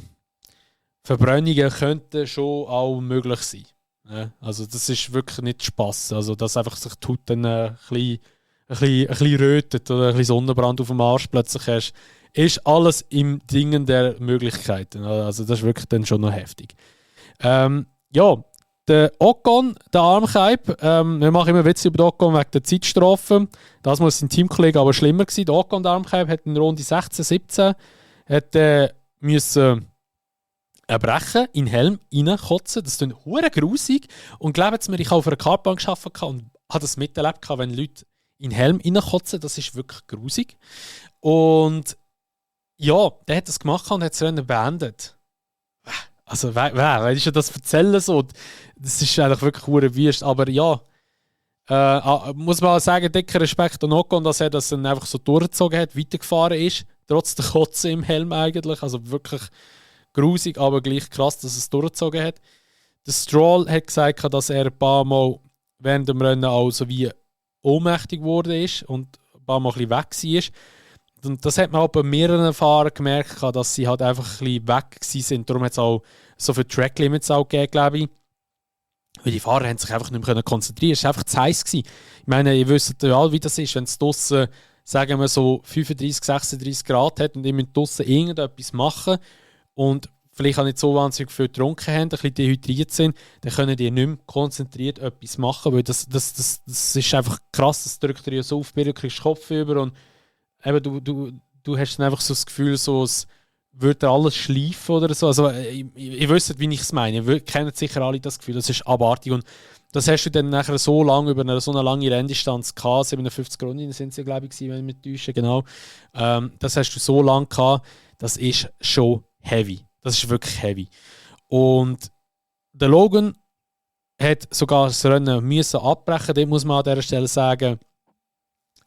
Verbrennungen könnten schon auch möglich sein. Ja, also das ist wirklich nicht Spass. Also dass einfach sich die Haut dann ein bisschen rötet oder ein bisschen Sonnenbrand auf dem Arsch plötzlich hast, ist alles im Dingen der Möglichkeiten. Also das ist wirklich dann schon noch heftig. Ja, der Ocon, der Armkeib, wir machen immer Witze über den Ocon wegen der Zeitstrafe. Das war sein Teamkollege aber schlimmer gewesen. Der Ocon, der Armkeib, hat in Runde 16, 17 müssen erbrechen, in den Helm reinkotzen. Das ist hure grusig. Und glaubt mir, ich habe auf einer Kartbahn gearbeitet und habe das miterlebt, wenn Leute in den Helm reinkotzen. Das ist wirklich grusig. Und ja, der hat das gemacht und hat das Rennen beendet. Also, wer ist ja das erzählen so? Das ist eigentlich wirklich hure wüst. Aber ja, muss man auch sagen, dicker Respekt an Ocon, dass er das dann einfach so durchgezogen hat, weitergefahren ist, trotz der Kotze im Helm eigentlich. Also wirklich grusig, aber gleich krass, dass er es durchgezogen hat. Der Stroll hat gesagt, dass er ein paar Mal während dem Rennen auch so wie ohnmächtig geworden ist und ein paar Mal ein bisschen weg war. Und das hat man auch bei mehreren Fahrern gemerkt, dass sie halt einfach ein bisschen weg sind. Darum hat es auch so viele Track-Limits auch gegeben, glaube ich. Weil die Fahrer haben sich einfach nicht mehr konzentrieren können. Es war einfach zu heiß gewesen. Ich meine, ihr wisst ja, wie das ist, wenn es draussen, sagen wir so 35, 36 Grad hat und ihr müsst draussen irgendetwas machen und vielleicht auch nicht so wahnsinnig viel getrunken haben, ein bisschen dehydriert sind, dann können die nicht mehr konzentriert etwas machen, weil das ist einfach krass, das drückt dir so auf, du kriegst Kopf über und eben, du hast dann einfach so das Gefühl, so, es würde alles schleifen oder so. Also, ihr wisst, wie ich es meine. Ihr kennt sicher alle das Gefühl, das ist abartig. Und das hast du dann nachher so lange über so eine lange Renndistanz gehabt. 57 Runden sind sie, glaube ich, wenn ich mich täusche, genau. Das hast du so lange gehabt, das ist schon heavy. Das ist wirklich heavy. Und der Logan hat sogar das Rennen müssen abbrechen. Das muss man an dieser Stelle sagen.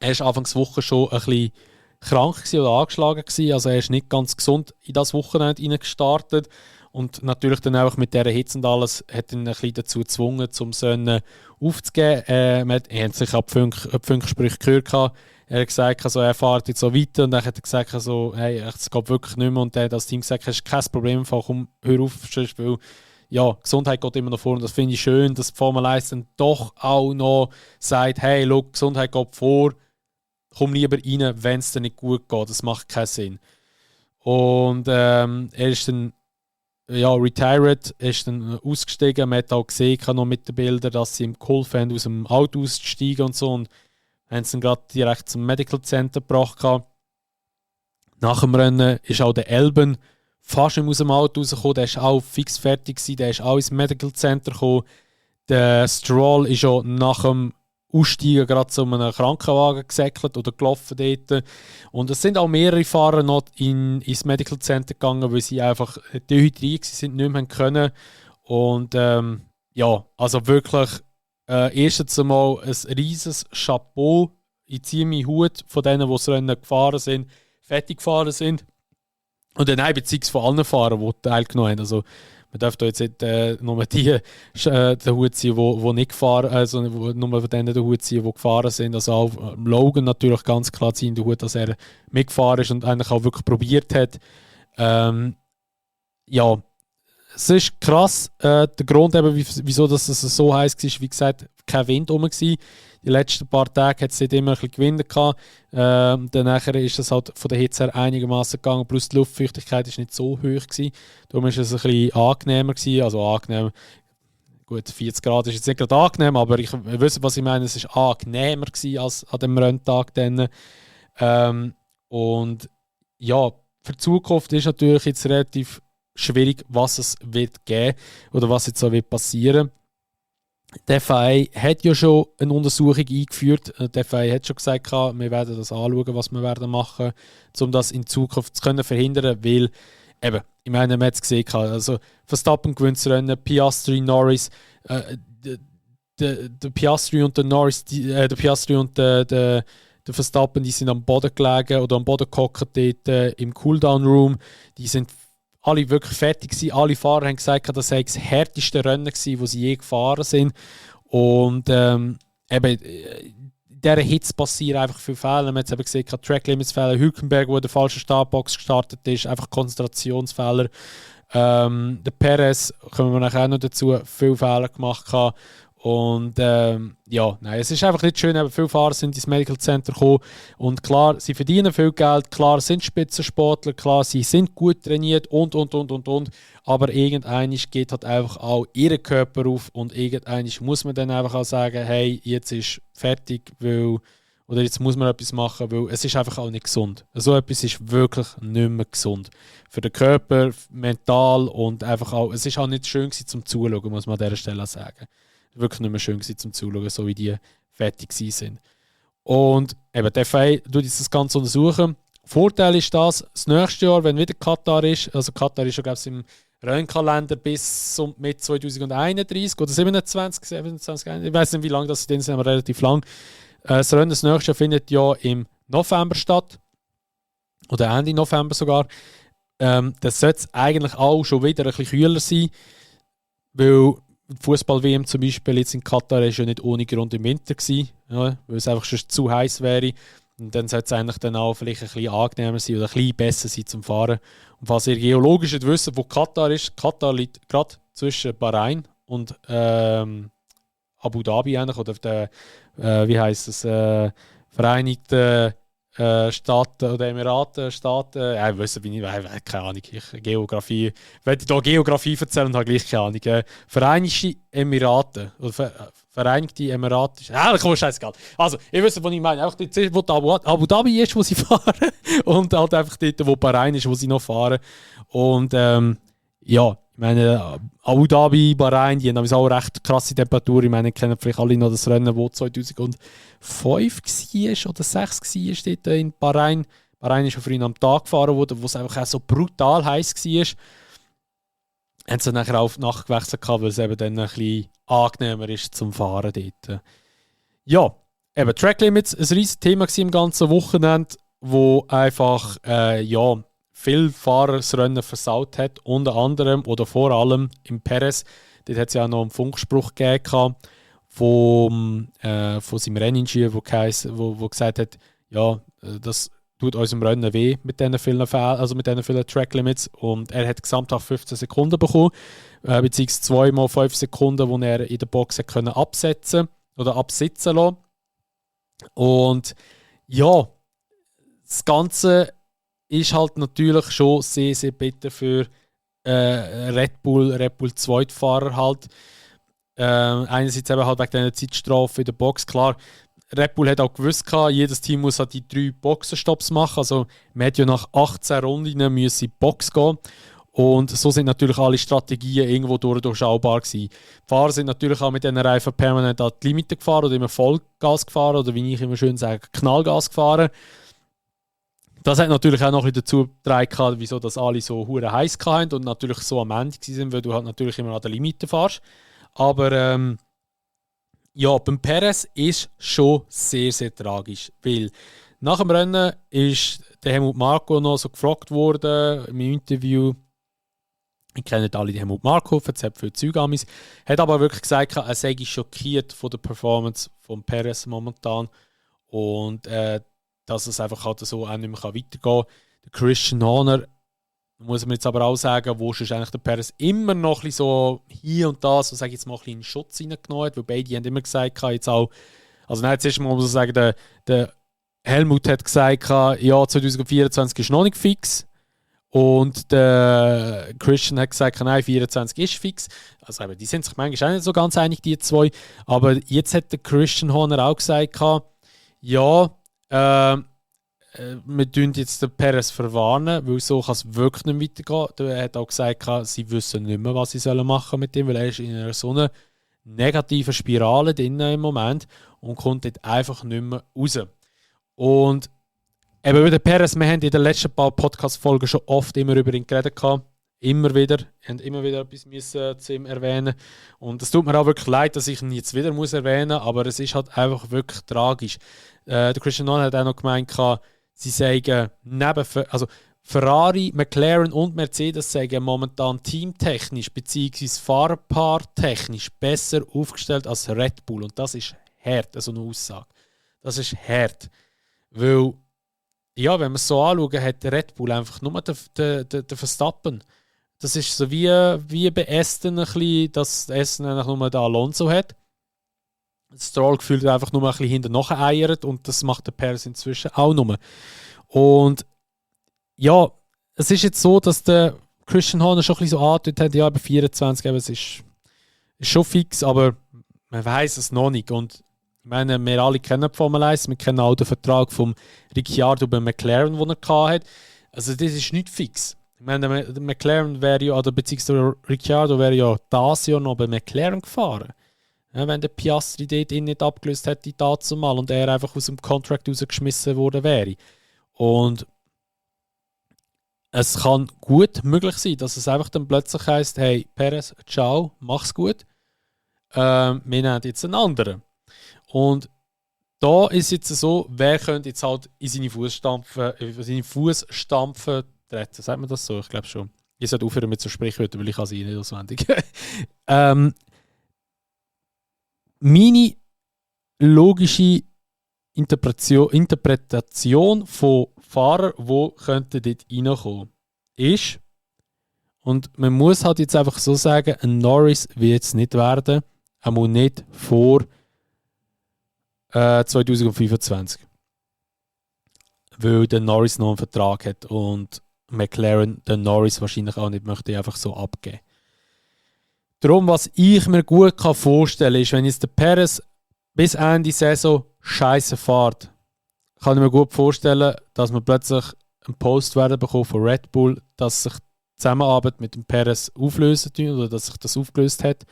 Er war Anfangs Woche schon ein bisschen krank oder angeschlagen gewesen. Also er ist nicht ganz gesund in das Wochenende gestartet. Und natürlich dann auch mit dieser Hitze und alles hat ihn ein bisschen dazu gezwungen, zum Rennen aufzugeben. Er hat sich ab Funksprüche gehört. Er hat gesagt, also, er fährt jetzt so weiter und dann hat er gesagt, also, hey, es geht wirklich nicht mehr. Und dann hat das Team gesagt, es ist kein Problem, komm, hör auf, weil ja, Gesundheit geht immer noch vor und das finde ich schön, dass die Formel 1 dann doch auch noch sagt, hey, look, Gesundheit geht vor, komm lieber rein, wenn es dir nicht gut geht. Das macht keinen Sinn. Und er ist dann retired, ist dann ausgestiegen. Man hat auch gesehen, noch mit den Bildern, dass sie ihm geholfen haben, aus dem Auto auszusteigen und so. Und haben sie dann gerade direkt zum Medical Center gebracht. Nach dem Rennen ist auch der Elben fast nicht aus dem Auto rausgekommen. Der war auch fix fertig gewesen. Der ist auch ins Medical Center gekommen. Der Stroll ist auch nach dem Aussteigen gerade zu einem Krankenwagen gesäckelt oder gelaufen dort. Und es sind auch mehrere Fahrer noch ins Medical Center gegangen, weil sie einfach dehydriert sind, nicht mehr können. Und ja, also wirklich erstens einmal ein riesiges Chapeau. Ich ziehe meinen Hut von denen, die das Rennen gefahren sind, fertig gefahren sind. Und dann beziehungsweise von allen Fahrern, die teilgenommen haben. Also, man darf da jetzt nicht nur die den Hut ziehen, die nicht gefahren also nur von denen den Hut ziehen, die gefahren sind. Also auch Logan natürlich ganz klar ziehen den Hut, dass er mitgefahren ist und eigentlich auch wirklich probiert hat. Ja, es ist krass. Der Grund, eben, wieso das so heiß war, wie gesagt, kein Wind rum war. Die letzten paar Tage hat es nicht immer ein bisschen Gewinde gehabt. Danach ist es halt von der Hitze her einigermaßen gegangen, plus die Luftfeuchtigkeit war nicht so hoch gewesen. Darum war es ein bisschen angenehmer gewesen. Also angenehm, gut, 40 Grad ist jetzt nicht gerade angenehm, aber ich weiß, was ich meine, es war angenehmer gewesen als an dem Renntag dann. Und ja, für die Zukunft ist natürlich jetzt relativ schwierig, was es wird geben oder was jetzt so wird passieren. Der FIA hat ja schon eine Untersuchung eingeführt. Der FIA hat schon gesagt, wir werden das anschauen, was wir werden machen, um das in Zukunft zu können verhindern, weil eben, ich meine, man hat es gesehen, also Verstappen gewinnt das Rennen, Piastri, Norris, der Piastri und der Norris, der Piastri und der Verstappen, die sind am Boden gelegen oder am Boden gehockt dort im Cooldown-Room. Die sind alle wirklich fertig gewesen. Alle Fahrer haben gesagt, das sei das härteste Rennen gewesen, das sie je gefahren sind. Und eben, in dieser Hitze passieren einfach viele Fehler. Man hat es eben gesehen, Track Limits Fehler, Hülkenberg, der in der falschen Startbox gestartet ist, einfach Konzentrationsfehler. Der Perez, kommen wir nachher noch dazu, viele Fehler gemacht hat. Und ja, nein, es ist einfach nicht schön, aber viele Fahrer sind ins Medical Center gekommen und klar, sie verdienen viel Geld, klar, sind Spitzensportler, klar, sie sind gut trainiert und, aber irgendwann geht halt einfach auch ihr Körper auf und irgendwann muss man dann einfach auch sagen, hey, jetzt ist fertig, oder jetzt muss man etwas machen, weil es ist einfach auch nicht gesund. So etwas ist wirklich nicht mehr gesund. Für den Körper, mental und einfach auch, es ist auch nicht schön gewesen zum Zuschauen, muss man an dieser Stelle sagen. Wirklich nicht mehr schön gewesen zum Zuschauen, so wie die fertig sind. Und eben, der FIA tut jetzt das Ganze untersuchen. Vorteil ist das nächste Jahr, wenn wieder Katar ist, also Katar ist schon, glaube ich, im Rennkalender bis mit 2031 oder 27, ich weiß nicht, wie lange das sind, aber relativ lang. Das Rennen das nächste Jahr findet ja im November statt. Oder Ende November sogar. Das sollte eigentlich auch schon wieder ein bisschen kühler sein, weil Fußball-WM zum Beispiel jetzt in Katar ist ja nicht ohne Grund im Winter gewesen, ja, weil es einfach schon zu heiß wäre. Und dann sollte es eigentlich dann auch vielleicht ein bisschen angenehmer sein oder ein bisschen besser sein zum Fahren. Und falls ihr geologisch nicht wisst, wo Katar ist, Katar liegt gerade zwischen Bahrain und Abu Dhabi eigentlich, oder der, wie heisst es, Vereinigte Staaten oder Emiratenstaaten, ich weiß nicht, keine Ahnung, Geografie, wenn ich hier Geografie erzählen, habe ich gleich keine Ahnung. Vereinigte Emirate, oder Vereinigte Emirate, komm, scheißegal. Also, ihr wisst, was ich meine, einfach dort, wo Abu Dhabi ist, wo sie fahren, und halt einfach dort, wo Bahrain ist, wo sie noch fahren. Und ja, ich meine, Abu Dhabi, Bahrain, die haben auch recht krasse Temperaturen. Ich meine, ihr kennt vielleicht alle noch das Rennen, das 2005 war oder 2006 war dort in Bahrain. Bahrain ist schon früher am Tag gefahren worden, wo es einfach auch so brutal heiß war. Haben sie dann nachher auf die Nacht gewechselt, weil es eben dann ein bisschen angenehmer ist zum Fahren dort. Ja, eben Track Limits, ein riesiges Thema im ganzen Wochenende, wo einfach, ja, viele Fahrer das Rennen versaut hat, unter anderem oder vor allem im Perez. Dort hat es ja auch noch einen Funkspruch gegeben von seinem Renningenieur, wo gesagt hat, ja, das tut unserem Rennen weh mit diesen vielen vielen Track Limits. Und er hat gesamthaft 15 Sekunden bekommen, beziehungsweise 2 mal 5 Sekunden, die er in der Box hat können absetzen oder absitzen lassen. Und ja, das Ganze ist halt natürlich schon sehr, sehr bitter für Red Bull Zweitfahrer halt. Einerseits eben halt wegen dieser Zeitstrafe in der Box. Klar, Red Bull hat auch gewusst, jedes Team muss halt die 3 Boxenstopps machen. Also man hat ja nach 18 Runden in die Box gehen. Und so sind natürlich alle Strategien irgendwo durchschaubar gewesen. Die Fahrer sind natürlich auch mit diesen Reifen permanent an die Limite gefahren oder immer Vollgas gefahren oder wie ich immer schön sage, Knallgas gefahren. Das hat natürlich auch noch ein bisschen dazu beigetragen, wieso das alle so hure heiß hatten und natürlich so am Ende waren, weil du halt natürlich immer an der Limite fährst. Aber ja, beim Perez ist schon sehr, sehr tragisch, weil nach dem Rennen ist der Helmut Marko noch so gefragt worden im Interview. Ich kenne alle die Helmut Marko, erzählt viel Zeug an mich. Hat aber wirklich gesagt, er sei schockiert von der Performance von Perez momentan und dass es einfach halt so auch nicht mehr weitergehen kann. Der Christian Horner, muss man jetzt aber auch sagen, wo ist eigentlich der Perez immer noch ein bisschen so hier und da, so sage ich jetzt mal, ein bisschen in den Schutz reingenommen hat, weil beide haben immer gesagt, jetzt auch, also nein, jetzt erstmal muss man sagen, der Helmut hat gesagt, ja, 2024 ist noch nicht fix. Und der Christian hat gesagt, nein, 24 ist fix. Also die sind sich manchmal auch nicht so ganz einig, die zwei. Aber jetzt hat der Christian Horner auch gesagt, ja, wir tun jetzt den Perez verwarnen, weil so kann es wirklich nicht weitergehen. Er hat auch gesagt, sie wissen nicht mehr, was sie machen mit ihm, weil er ist in einer so einer negativen Spirale drin im Moment und kommt dort einfach nicht mehr raus. Und eben über den Perez, wir haben in den letzten paar Podcast-Folgen schon oft immer über ihn geredet gehabt. Immer wieder. Wir haben immer wieder etwas müssen zu ihm erwähnen. Und es tut mir auch wirklich leid, dass ich ihn jetzt wieder muss erwähnen muss, aber es ist halt einfach wirklich tragisch. Der Christian Horner hat auch noch gemeint, sie sagen also Ferrari, McLaren und Mercedes sagen momentan teamtechnisch bzw. fahrpaartechnisch besser aufgestellt als Red Bull. Und das ist hart, so eine Aussage. Das ist hart. Weil, ja, wenn wir es so anschauen, hat der Red Bull einfach nur den Verstappen. Das ist so wie bei Aston ein bisschen, dass Aston eigentlich nur den Alonso hat. Das Stroll gefühlt einfach nur ein bisschen hinten nacheiert und das macht der Perez inzwischen auch nur. Und ja, es ist jetzt so, dass der Christian Horner schon ein bisschen so angedeutet hat, ja, bei 24, eben, es ist schon fix, aber man weiß es noch nicht. Und ich meine, wir alle kennen die Formel 1, wir kennen auch den Vertrag von Ricciardo bei McLaren, den er hatte. Also das ist nicht fix. Ich meine, der McLaren wäre ja, oder beziehungsweise Ricciardo wäre ja das Jahr noch bei McLaren gefahren. Ja, wenn der Piastri dort ihn nicht abgelöst hätte, dazu mal und er einfach aus dem Contract rausgeschmissen worden wäre. Und es kann gut möglich sein, dass es einfach dann plötzlich heisst, hey Perez, ciao, mach's gut. Wir nehmen jetzt einen anderen. Und da ist jetzt so, wer könnte jetzt halt in seine Fußstapfen treten? Sagt man das so? Ich glaube schon. Ich sollte aufhören mit so Sprichwörtern, weil ich kann sie nicht auswendig. Meine logische Interpretation von Fahrern, die könnten dort reinkommen, ist, und man muss halt jetzt einfach so sagen, ein Norris wird es nicht werden, einmal nicht vor 2025. Weil der Norris noch einen Vertrag hat und McLaren den Norris wahrscheinlich auch nicht möchte einfach so abgeben. Darum, was ich mir gut vorstellen kann, ist, wenn jetzt der Perez bis Ende Saison scheiße fährt, kann ich mir gut vorstellen, dass wir plötzlich einen Post werden bekommen von Red Bull, dass sich die Zusammenarbeit mit dem Perez auflösen oder dass sich das aufgelöst hat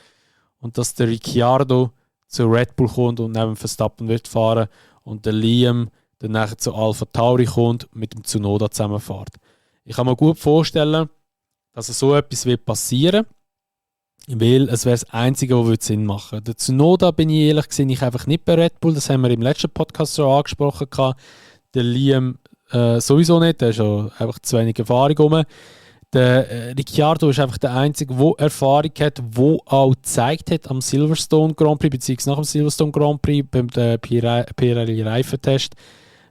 und dass der Ricciardo zu Red Bull kommt und neben Verstappen wird fahren und der Liam dann nachher zu Alpha Tauri kommt mit dem Tsunoda zusammenfährt. Ich kann mir gut vorstellen, dass so etwas wird passieren, weil es wäre das Einzige, was Sinn machen würde. Der Tsunoda, bin ich ehrlich gesagt, ich einfach nicht bei Red Bull, das haben wir im letzten Podcast schon angesprochen. Der Liam sowieso nicht, der ist schon einfach zu wenig Erfahrung rum. Der Ricciardo ist einfach der Einzige, der Erfahrung hat, der auch gezeigt hat am Silverstone Grand Prix, beziehungsweise nach dem Silverstone Grand Prix beim Pirelli-Reifentest,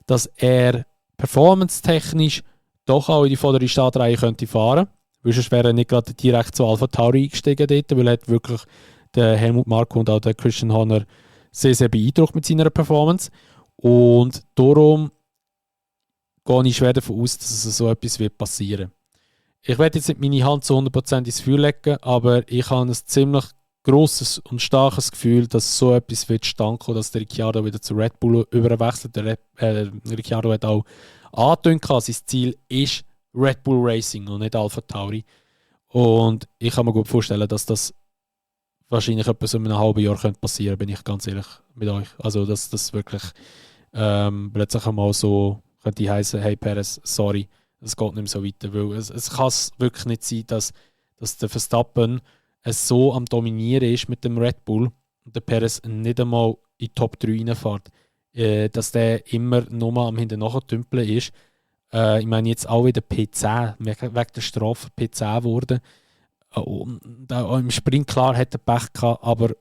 dass er performance-technisch doch auch in die vordere Startreihe könnte fahren. Weil sonst wäre er nicht gerade direkt zu Alpha Tauri eingestiegen dort, weil er hat wirklich den Helmut Marko und auch den Christian Horner sehr, sehr beeindruckt mit seiner Performance. Und darum gehe ich schwer davon aus, dass so etwas wird passieren. Ich werde jetzt nicht meine Hand zu 100% ins Feuer legen, aber ich habe ein ziemlich grosses und starkes Gefühl, dass so etwas wird zustande kommen, dass der Ricciardo wieder zu Red Bull überwechselt. Der Ricciardo hat auch angekündigt, sein Ziel ist Red Bull Racing und nicht Alpha Tauri. Und ich kann mir gut vorstellen, dass das wahrscheinlich etwas in einem halben Jahr könnte passieren, bin ich ganz ehrlich mit euch. Also, dass das wirklich plötzlich einmal so könnte heißen, hey Perez, sorry, es geht nicht mehr so weiter. Weil es kann wirklich nicht sein, dass der Verstappen es so am Dominieren ist mit dem Red Bull und der Perez nicht einmal in die Top 3 reinfährt. Dass der immer nur mal am hinten nachtümpeln ist. Ich meine jetzt auch wieder P10, wegen der Strafe P10 geworden. Und auch im Sprint klar hat er Pech gehabt, aber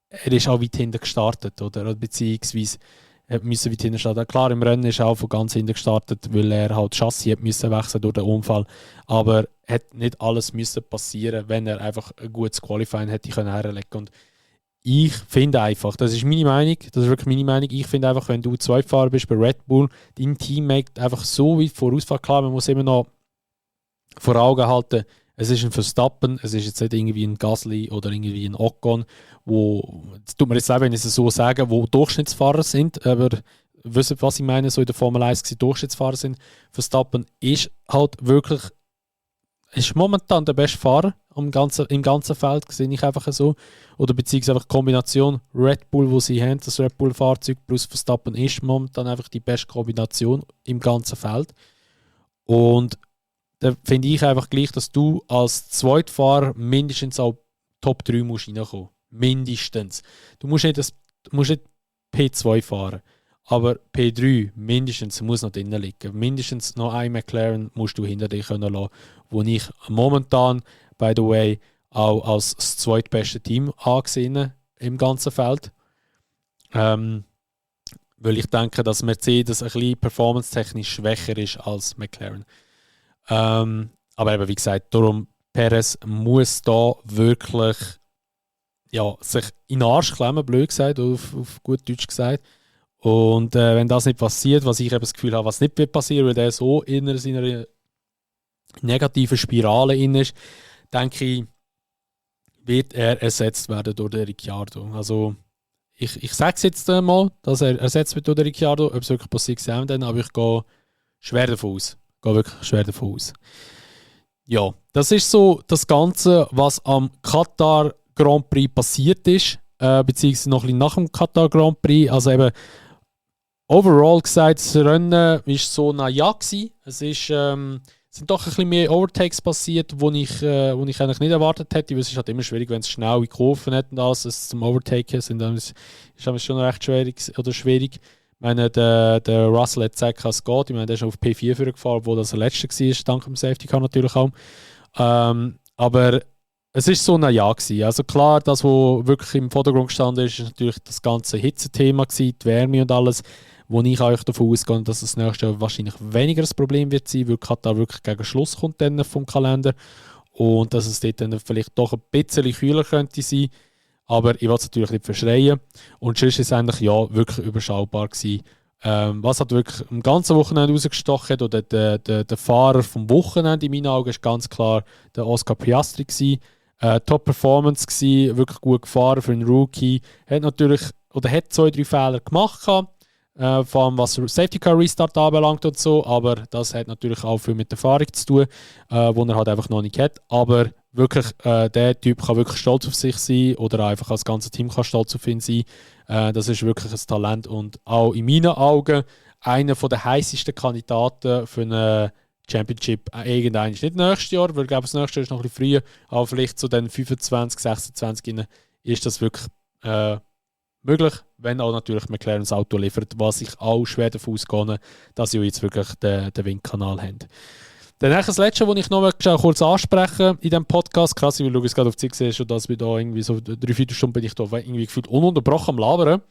er ist auch weit hinten gestartet, oder? Beziehungsweise er musste weit hinten starten. Klar, im Rennen ist er auch von ganz hinten gestartet, weil er halt Chassis hat müssen wechseln durch den Unfall. Aber hat nicht alles müssen passieren, wenn er einfach ein gutes Qualifying hätte herlegen können. Und ich finde einfach, das ist meine Meinung, das ist wirklich meine Meinung, ich finde einfach, wenn du Zweitfahrer bist bei Red Bull, dein Teammate einfach so weit vorausfährt, klar, man muss immer noch vor Augen halten, es ist ein Verstappen, es ist jetzt nicht irgendwie ein Gasly oder irgendwie ein Ocon, es tut mir jetzt leid, wenn ich es so sage, wo Durchschnittsfahrer sind, aber wisst ihr, was ich meine, so in der Formel 1 Durchschnittsfahrer sind. Verstappen ist halt wirklich, ist momentan der beste Fahrer im ganzen Feld, sehe ich einfach so. Oder beziehungsweise einfach die Kombination Red Bull, wo sie haben, das Red Bull-Fahrzeug plus Verstappen ist momentan einfach die beste Kombination im ganzen Feld. Und da finde ich einfach gleich, dass du als Zweitfahrer mindestens auch Top 3 musst reinkommen. Mindestens. Du musst nicht P2 fahren, aber P3 mindestens muss noch drinnen liegen. Mindestens noch ein McLaren musst du hinter dir können lassen, wo ich momentan, by the way, auch als das zweitbeste Team angesehen im ganzen Feld. Weil ich denke, dass Mercedes ein bisschen performance-technisch schwächer ist als McLaren. Aber eben, wie gesagt, darum Perez muss da wirklich sich in den Arsch klemmen, blöd gesagt, auf gut Deutsch gesagt. Und wenn das nicht passiert, was ich eben das Gefühl habe, was nicht wird passieren, weil der so in seiner negativen Spirale in ist, denke ich, wird er ersetzt werden durch den Ricciardo. Also ich sage es jetzt mal, dass er ersetzt wird durch den Ricciardo. Ob es wirklich passiert, sehen wir dann, aber ich gehe schwer davon aus. Ja, das ist so das Ganze, was am Katar Grand Prix passiert ist, beziehungsweise noch ein bisschen nach dem Katar Grand Prix. Also eben, overall gesagt, das Rennen war so ein Ja gewesen. Es sind doch ein bisschen mehr Overtakes passiert, wo ich eigentlich nicht erwartet hätte, weil es ist halt immer schwierig, wenn es schnell in Kurven hat und alles, es zum Overtaken ist dann schon recht schwierig. Ich meine, der Russell hat gesagt, es geht. Ich meine, der ist auf P4 gefahren, wo das der letzte war, dank dem Safety Car natürlich auch. Aber es war so ein Ja gewesen. Also klar, das, was wirklich im Vordergrund gestanden ist natürlich das ganze Hitzethema gewesen, die Wärme und alles, wo ich euch davon ausgehe, dass das nächste Jahr wahrscheinlich weniger ein Problem wird sein, weil Katar wirklich gegen Schluss kommt dann vom Kalender und dass es dort dann vielleicht doch ein bisschen kühler könnte sein. Aber ich will es natürlich nicht verschreien. Und sonst war es eigentlich wirklich überschaubar gewesen. Was hat wirklich am ganzen Wochenende rausgestochen hat, oder der Fahrer vom Wochenende in meinen Augen ist ganz klar der Oscar Piastri gewesen. Top Performance gewesen, wirklich gut gefahren für einen Rookie. Hat 2-3 Fehler gemacht gehabt, vor allem was Safety Car Restart anbelangt und so, aber das hat natürlich auch viel mit der Erfahrung zu tun, wo er halt einfach noch nicht hat. Aber wirklich, der Typ kann wirklich stolz auf sich sein oder einfach als ganzes Team kann stolz auf ihn sein. Das ist wirklich ein Talent und auch in meinen Augen einer der heißesten Kandidaten für eine Championship. Irgendwann ist nicht nächstes Jahr, weil ich glaube, das nächste Jahr ist noch ein bisschen früher, aber vielleicht zu den 25, 26 ist das wirklich möglich, wenn auch natürlich McLaren das Auto liefert, was ich auch schwer davon ausgehe, dass sie jetzt wirklich den Windkanal haben. Dann das Letzte, was ich noch kurz ansprechen in diesem Podcast, krass, weil du es gerade auf die Zeit siehst, schon, dass wir da irgendwie so 3-4 Stunden bin ich da irgendwie gefühlt ununterbrochen am Labern.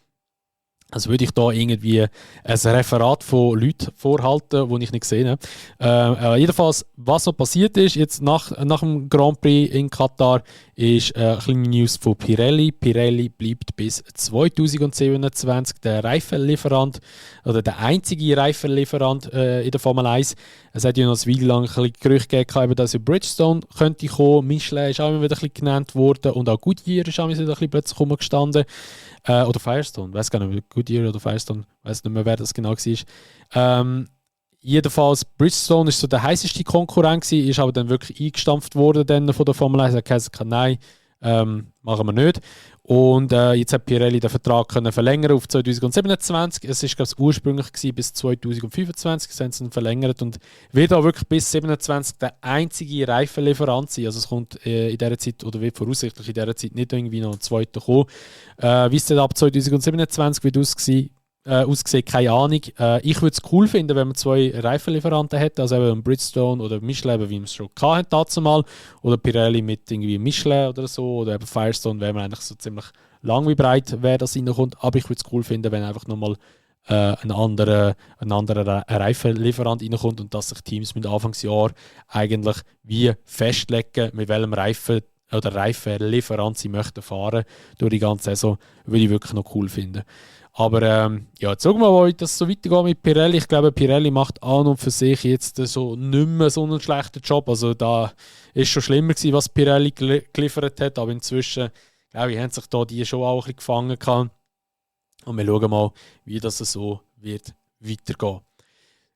Also würde ich da irgendwie ein Referat von Leuten vorhalten, die ich nicht gesehen habe. Jedenfalls, was noch passiert ist, jetzt nach dem Grand Prix in Katar, ist eine kleine News von Pirelli. Pirelli bleibt bis 2027 der Reifenlieferant oder der einzige Reifenlieferant in der Formel 1. Es hat ja noch eine Weile lang ein bisschen Gerüchte gegeben, dass Bridgestone könnte kommen. Michelin ist auch immer wieder ein bisschen genannt worden und auch Goodyear ist auch wieder ein bisschen plötzlich rumgestanden. Oder Firestone, ich weiß gar nicht, Goodyear oder Firestone, ich weiß nicht mehr, wer das genau war. Jedenfalls, Bridgestone ist so der heißeste Konkurrent gewesen, ist aber dann wirklich eingestampft worden dann von der Formel 1. Er hat gesagt, nein, machen wir nicht. Und jetzt hat Pirelli den Vertrag können verlängern auf 2027. Es ist, glaube ich, ursprünglich gewesen, bis 2025. Sie haben es dann verlängert und wird auch wirklich bis 2027 der einzige Reifenlieferant sein. Also es kommt in dieser Zeit, oder wird voraussichtlich in dieser Zeit nicht irgendwie noch ein zweiter kommen. Wie es dann ab 2027 wird aussehen, keine Ahnung. Ich würde es cool finden, wenn man 2 Reifenlieferanten hätte, also eben Bridgestone oder Michelin, wie wir es schon hatten dazu mal, oder Pirelli mit irgendwie Michelin oder so, oder eben Firestone, wäre man eigentlich so ziemlich lang wie breit, wer das reinkommt. Aber ich würde es cool finden, wenn einfach nochmal ein anderer Reifenlieferant reinkommt und dass sich Teams mit Anfangsjahr eigentlich wie festlegen, mit welchem Reifenlieferant sie möchten fahren durch die ganze Saison, würde ich wirklich noch cool finden. Aber ja, jetzt schauen wir mal, wie das so weitergeht mit Pirelli. Ich glaube, Pirelli macht an und für sich jetzt so nicht mehr so einen schlechten Job. Also da ist schon schlimmer gewesen, was Pirelli geliefert hat, aber inzwischen, glaube ich, haben sich da die schon auch ein bisschen gefangen gehabt. Und wir schauen mal, wie das so wird weitergehen.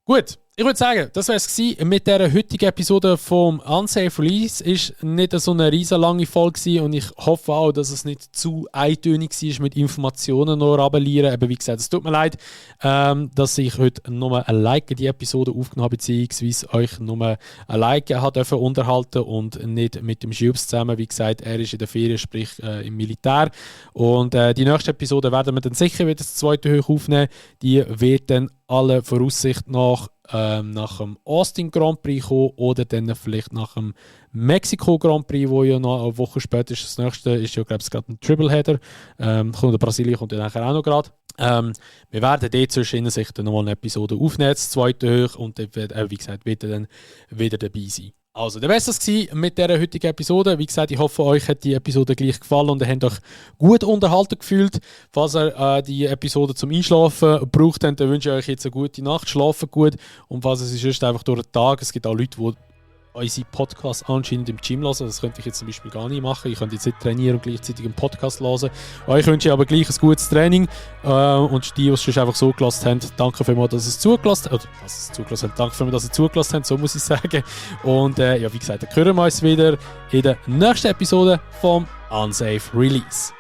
Gut, ich würde sagen, das wäre es mit dieser heutigen Episode vom Unsafe Release. Es war nicht so eine riesen lange Folge und ich hoffe auch, dass es nicht zu eintönig war mit Informationen noch rabellieren. Aber wie gesagt, es tut mir leid, dass ich heute nur ein Like in die Episode aufgenommen habe, beziehungsweise euch nur ein Like unterhalten und nicht mit dem Schubs zusammen. Wie gesagt, er ist in der Ferien, sprich im Militär. Und die nächste Episode werden wir dann sicher wieder das zweite Hoch aufnehmen. Die wird dann alle Voraussicht nach dem Austin Grand Prix kommen oder dann vielleicht nach dem Mexiko Grand Prix, wo ja noch eine Woche später ist. Das nächste ist ja, glaube ich, gerade ein Tripleheader. Brasilien kommt ja nachher auch noch gerade. Wir werden dort zwischen sich dann nochmal eine Episode aufnehmen, das zweite Hoch, und dann, wie gesagt, wird dann wieder dabei sein. Also, das war es mit dieser heutigen Episode. Wie gesagt, ich hoffe, euch hat die Episode gleich gefallen und ihr habt euch gut unterhalten gefühlt. Falls ihr die Episode zum Einschlafen braucht, dann wünsche ich euch jetzt eine gute Nacht, schlafen gut. Und falls es ist einfach durch den Tag, es gibt auch Leute, die unsere Podcasts anscheinend im Gym hören. Das könnte ich jetzt zum Beispiel gar nicht machen. Ich könnte jetzt nicht trainieren und gleichzeitig einen Podcast hören. Euch wünsche ich aber gleich ein gutes Training. Und die es einfach so gelassen haben, danke vielmals, dass ihr es zugelassen habt. Danke vielmals, dass ihr zugelassen habt, so muss ich sagen. Und ja, wie gesagt, dann hören wir uns wieder in der nächsten Episode vom Unsafe Release.